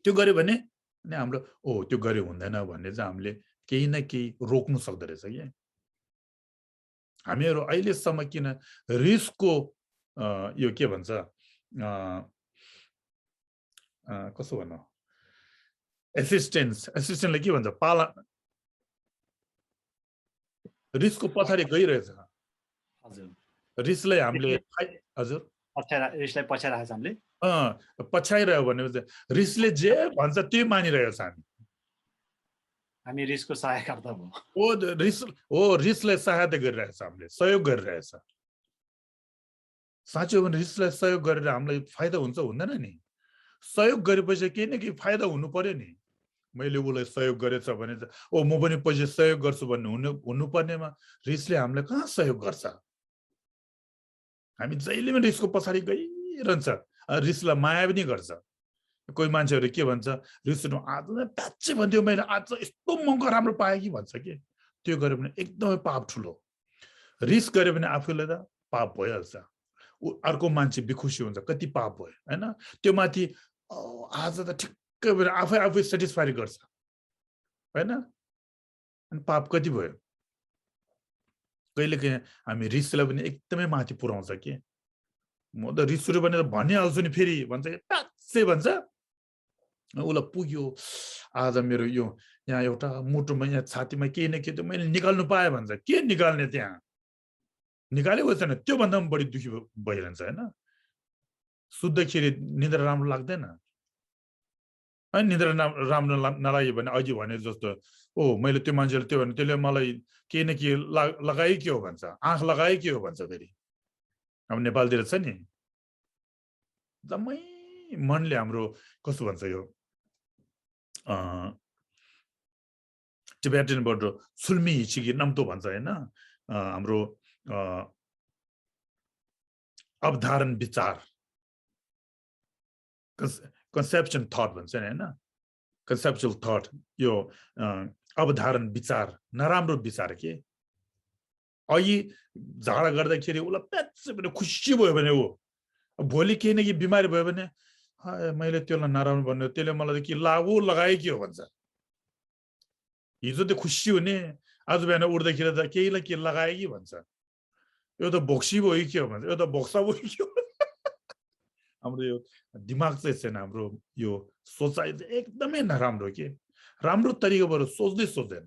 त्यो गर्यो भने हाम्रो ओ त्यो गर्यो हुँदैन भन्ने चाहिँ हामीले केही न केही रोक्नु सक्दो रहेछ कि। हामीहरू अहिलेसम्म किन रिसको यो के भन्छ कसो भनौँ एसिस्टेन्टले के भन्छ पाला रिसको पछाडि गइरहेछ। रिसलाई हामीले हजुर रिसलाई पछ्याइरहेछ हामीले पछ्याइरह्यो भने रिसले जे भन्छ त्यो मानिरहेको छ हामी रिसको सहायकर्ता भयो। रिसलाई सहायता गरिरहेछ, हामीले सहयोग गरिरहेछ। साँच्चै भने रिसलाई सहयोग गरेर हामीलाई फाइदा हुन्छ हुँदैन नि? सहयोग गरेपछि केही न केही फाइदा हुनु पर्यो नि। मैले उसलाई सहयोग गरेछ भने ओ म पनि पछि सहयोग गर्छु भन्ने हुनुपर्नेमा रिसले हामीलाई कहाँ सहयोग गर्छ? हामी जहिले पनि रिसको पछाडि गइरहन्छ, रिसलाई माया पनि गर्छ। कोही मान्छेहरू के भन्छ रिस आज प्याच्चै भन्थ्यो मैले आज यस्तो मौका राम्रो पाएँ कि भन्छ कि त्यो गर्यो भने एकदमै पाप ठुलो। रिस गर्यो भने आफूलाई त पाप भइहाल्छ, अर्को मान्छे बेखुसी हुन्छ कति पाप भयो होइन। त्यो माथि आज त ठिक्कै भएर आफै सेटिस्फाई गर्छ होइन, अनि पाप कति भयो। कहिलेकाहीँ हामी रिसलाई पनि एकदमै माथि पुऱ्याउँछ कि म त रिस सुरु भनेर भनिहाल्छु नि फेरि भन्छ प्याच्चै भन्छ उसलाई पुग्यो आज मेरो यो यहाँ एउटा मुटुमा यहाँ छातीमा केही न केही त मैले निकाल्नु पाएँ भन्छ। के निकाल्ने त्यहाँ निकालेको छैन, त्योभन्दा पनि बढी दुःखी भइरहन्छ होइन। सुत्दाखेरि निद्रा राम्रो लाग्दैन होइन, निद्रा राम्रो नलाग्यो भने अघि भने जस्तो ओ मैले त्यो मान्छेले त्यो भने त्यसले मलाई केही न केही लगाइ के हो भन्छ, आँख लगाइ के हो भन्छ। फेरि अब नेपालतिर छ नि जम्मै मनले हाम्रो कस्तो भन्छ यो टिबेटनबाट सुल्मी हिचिकी नाम्तो भन्छ होइन, हाम्रो अवधारण विचार कन्सेप्सन थट भन्छ नि होइन, कन्सेप्चुअल थट यो अवधारण विचार नराम्रो विचार के। अघि झाडा गर्दाखेरि उसलाई प्याच्च भने खुसी भयो भने ऊ भोलि केही न केही बिमारी भयो भने मैले त्यसलाई नराम्रो भन्यो त्यसले मलाई के लगाए के हो भन्छ। हिजो त खुसी हुने आज बिहान उठ्दाखेरि त केही न केही लगाए कि भन्छ, यो त भोक्सी भयो के हो भन्छ, यो त भोक्सा भयो के हो। हाम्रो यो दिमाग चाहिँ छैन, हाम्रो यो सोचाइ चाहिँ एकदमै नराम्रो के। राम्रो तरिकाबाट सोच्दैन,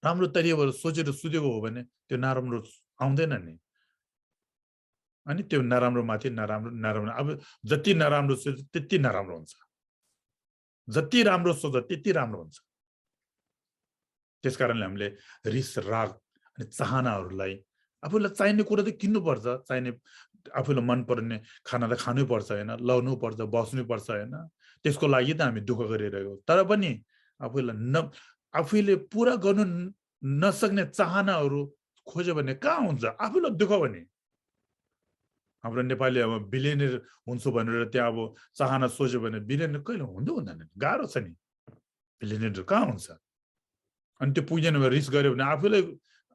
राम्रो तरिकाबाट सोचेर सुतेको हो भने त्यो नराम्रो आउँदैन नि। अनि त्यो नराम्रो माथि नराम्रो अब जति नराम्रो सोच त्यति नराम्रो हुन्छ, जति राम्रो सोच त्यति राम्रो हुन्छ। त्यसकारणले हामीले रिस राग अनि चाहनाहरूलाई आफूलाई चाहिने कुरा त किन्नुपर्छ, चाहिने आफूलाई मनपर्ने खाना त खानुपर्छ होइन, लाउनुपर्छ बस्नुपर्छ होइन, त्यसको लागि त हामी दुःख गरिरहेको। तर पनि आफूले पुरा गर्नु नसक्ने चाहनाहरू खोज्यो भने कहाँ हुन्छ आफूलाई दुःख भने। हाम्रो नेपाली अब बिलियनियर हुन्छु भनेर त्यहाँ अब चाहना सोच्यो भने बिलियनियर कहिले हुँदैन, गाह्रो छ नि, बिलियनियर कहाँ हुन्छ। अनि त्यो पुग्दैन भने रिस गर्यो भने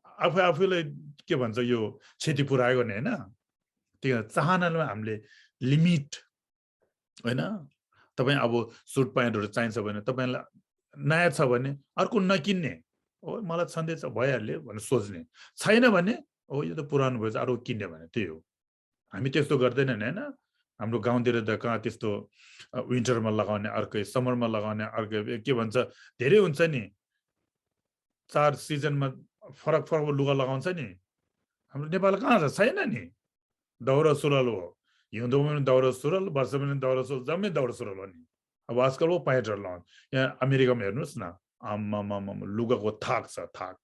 आफूलाई के भन्छ यो क्षति पुऱ्याएको नि होइन। त्यो चाहनामा हामीले लिमिट होइन। तपाईँ अब सुट प्यान्टहरू चाहिन्छ भने तपाईँलाई नयाँ छ भने अर्को नकिन्ने, ओ मलाई छँदैछ भइहाल्यो भनेर सोच्ने, छैन भने ओ यो त पुरानो भएछ अरू किन्ने भने त्यही हो। हामी त्यस्तो गर्दैनन् होइन। हाम्रो गाउँतिर त कहाँ त्यस्तो विन्टरमा लगाउने अर्कै, समरमा लगाउने अर्कै, के भन्छ धेरै हुन्छ नि, 4 सिजनमा फरक लुगा लगाउँछ नि। हाम्रो नेपाल कहाँ छ, छैन नि। दाउरा सुरुवाल हो हिउँदो पनि दाउरा सुरुवाल वर्ष पनि दाउरा सुरुवाल जम्मै दाउरा सुरुवाल हो नि अब आजकल वो प्यान्टहरू लाउनु यहाँ अमेरिकामा हेर्नुहोस् न आम्मामा लुगाको थाक छ थाक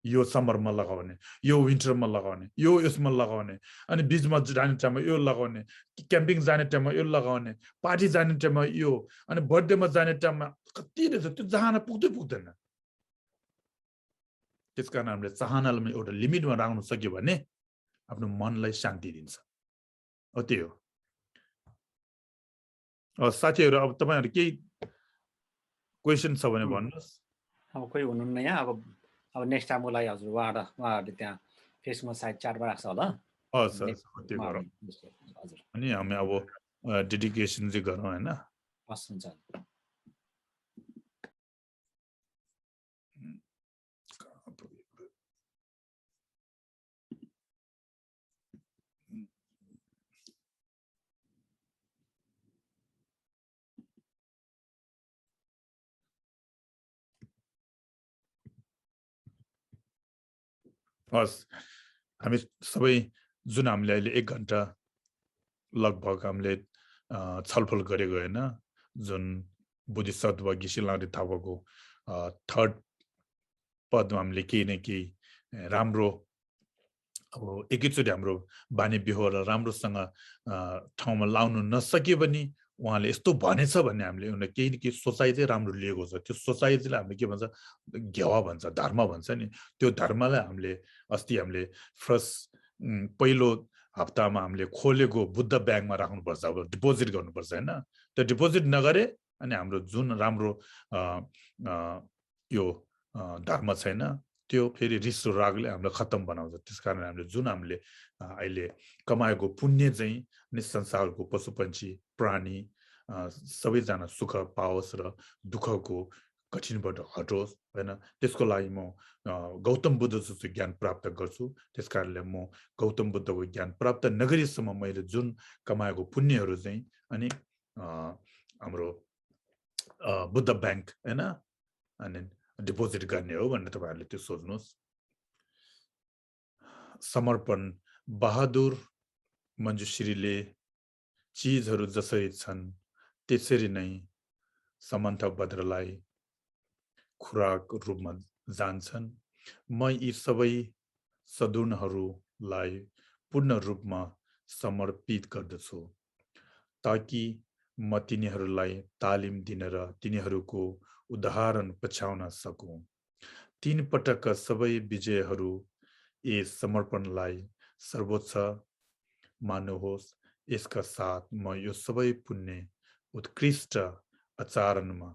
यो समरमा लगाउने यो विन्टरमा लगाउने यो यसमा लगाउने अनि बिचमा जाने टाइममा यो लगाउने क्याम्पिङ जाने टाइममा यो लगाउने पार्टी जाने टाइममा यो अनि बर्थडेमा जाने टाइममा कति रहेछ त्यो चाहना पुग्दैन त्यसकारण हामीले चाहनालाई एउटा लिमिटमा राख्न सक्यो भने आफ्नो मनलाई शान्ति दिन्छ त्यही हो साथीहरू अब तपाईहरु केही क्वेशन छ भने भन्नुस् अब कोही हुनुहुन्न यहाँ अब नेक्स्ट टाइमको लागि हजुर उहाँहरूले त्यहाँ फेसबुकमा साइड चार्टमा राख्छ होला त्यो गरौँ हजुर अनि हामी अब डेडिकेसन चाहिँ गरौँ हैन हस् हुन्छ हस् हामी सबै जुन हामीले अहिले 1 घण्टा लगभग हामीले छलफल गरेको हैन जुन बुद्धिस्ट वा गिसिलारी थापाको थर्ड पदमा हामीले केही न केही राम्रो अब एकैचोटि हाम्रो बानी बिहोरा राम्रोसँग ठाउँमा लाउन नसके पनि उहाँले यस्तो भनेछ भन्ने हामीले उनीहरूले केही न केही सोचाइ चाहिँ राम्रो लिएको छ त्यो सोचाइ चाहिँ हामीले के भन्छ घेवा भन्छ धर्म भन्छ नि त्यो धर्मलाई हामीले अस्ति हामीले फर्स्ट पहिलो हप्तामा हामीले खोलेको बुद्ध ब्याङ्कमा राख्नुपर्छ अब डिपोजिट गर्नुपर्छ हैन त्यो डिपोजिट नगरे अनि हाम्रो जुन राम्रो यो धर्म छैन त्यो फेरि रिस र रागले हामीलाई खत्तम बनाउँछ त्यसकारण हामीले जुन हामीले अहिले कमाएको पुण्य चाहिँ निसंसारको पशुपन्छी प्राणी सबैजना सुख पाओस् र दुःखको कठिनबाट हटोस् हैन त्यसको लागि म गौतम बुद्ध जस्तो ज्ञान प्राप्त गर्छु त्यसकारणले म गौतम बुद्धको ज्ञान प्राप्त नगरीसम्म मैले जुन कमाएको पुण्यहरू चाहिँ अनि हाम्रो बुद्ध ब्याङ्क हैन अनि डिपोजिट गर्ने हो भनेर तपाईहरुले त्यो सोच्नुस् समर्पण बहादुर मञ्जुश्रीले चीजहरू जसरी छन् त्यसरी नै समन्थ भद्रलाई खुराक रूपमा जान्छन् म यी सबै सदुनहरूलाई पूर्ण रूपमा समर्पित गर्दछु ताकि म तिनीहरूलाई तालिम दिन र तिनीहरूको उदाहरण पछ्याउन सकूं 3 पटकका सबै विजयहरू यस समर्पणलाई सर्वोच्च मान्नुहोस् यसका साथ म यो सबै पुण्य उत्कृष्ट आचरणमा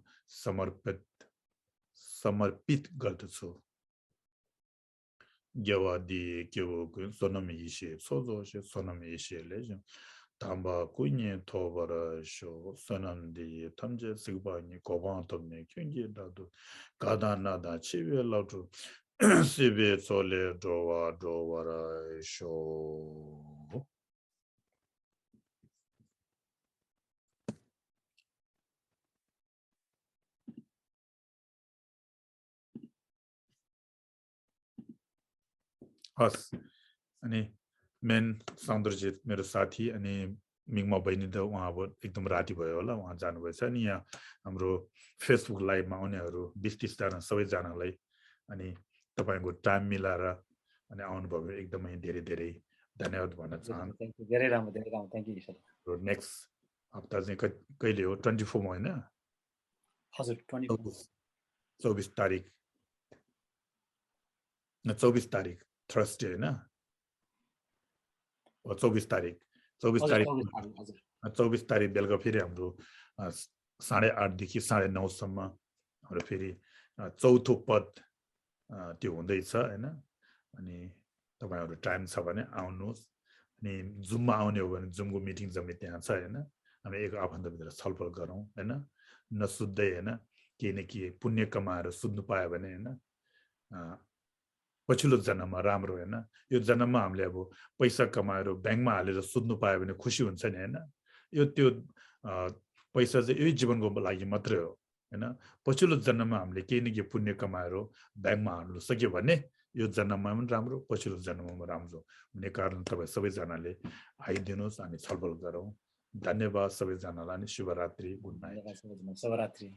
समर्पित गर्दछु गेवादी केवो सोनम इसे सोजोशे सोनम इसेले 담바 꾸니 토버라 쇼 선남디 탐제 시바니 고반토네 경기라도 가다나다 치벨라도 시베 솔레 도와라 쇼 हस् अनि मेन सौन्दर्यजित मेरो साथी अनि मिङमा बहिनी त उहाँ अब एकदम राति भयो होला उहाँ जानुभएछ अनि यहाँ हाम्रो फेसबुक लाइभमा आउनेहरू 20-30 जना सबैजनालाई अनि तपाईको टाइम मिलाएर अनि आउनुभयो एकदमै धेरै धेरै धन्यवाद भन्न चाहन्छु धेरै राम्रो थ्यांक यू सर नेक्स्ट हप्ता चाहिँ कहिले हो 24 मा हैन हजुर 24 तारिख 24 तारिख थर्सडे हैन 24 तारिख 24 तारिख बेलुका फेरि हाम्रो 8:30 देखि 9:30 सम्म हाम्रो फेरि चौथो पद त्यो हुँदैछ हैन अनि तपाईहरु टाइम छ भने आउनुहोस् अनि जुममा आउने हो भने जुमको मिटिङ जम्मै त्यहाँ छ हैन हामी एक आफन्तभित्र छलफल गरौँ हैन नसुत्दै हैन केही न केही पुण्य कमाएर सुत्नु पायो भने हैन पछिल्लो जन्ममा राम्रो हैन यो जन्ममा हामीले अब पैसा कमाएर ब्याङ्कमा हालेर सुत्नु पायो भने खुसी हुन्छ नि हैन यो त्यो पैसा चाहिँ यही जीवनको लागि मात्रै हो हैन पछिल्लो जन्ममा हामीले केही न केही पुण्य कमाएर ब्याङ्कमा हाल्नु सक्यो भने यो जन्ममा पनि राम्रो पछिल्लो जन्ममा पनि राम्रो हुने कारण तपाईँ सबैजनाले आइदिनुहोस् हामी छलफल गरौँ धन्यवाद सबैजनालाई शुभरात्रि गुड नाइट धन्यवाद सबैजना शुभरात्रि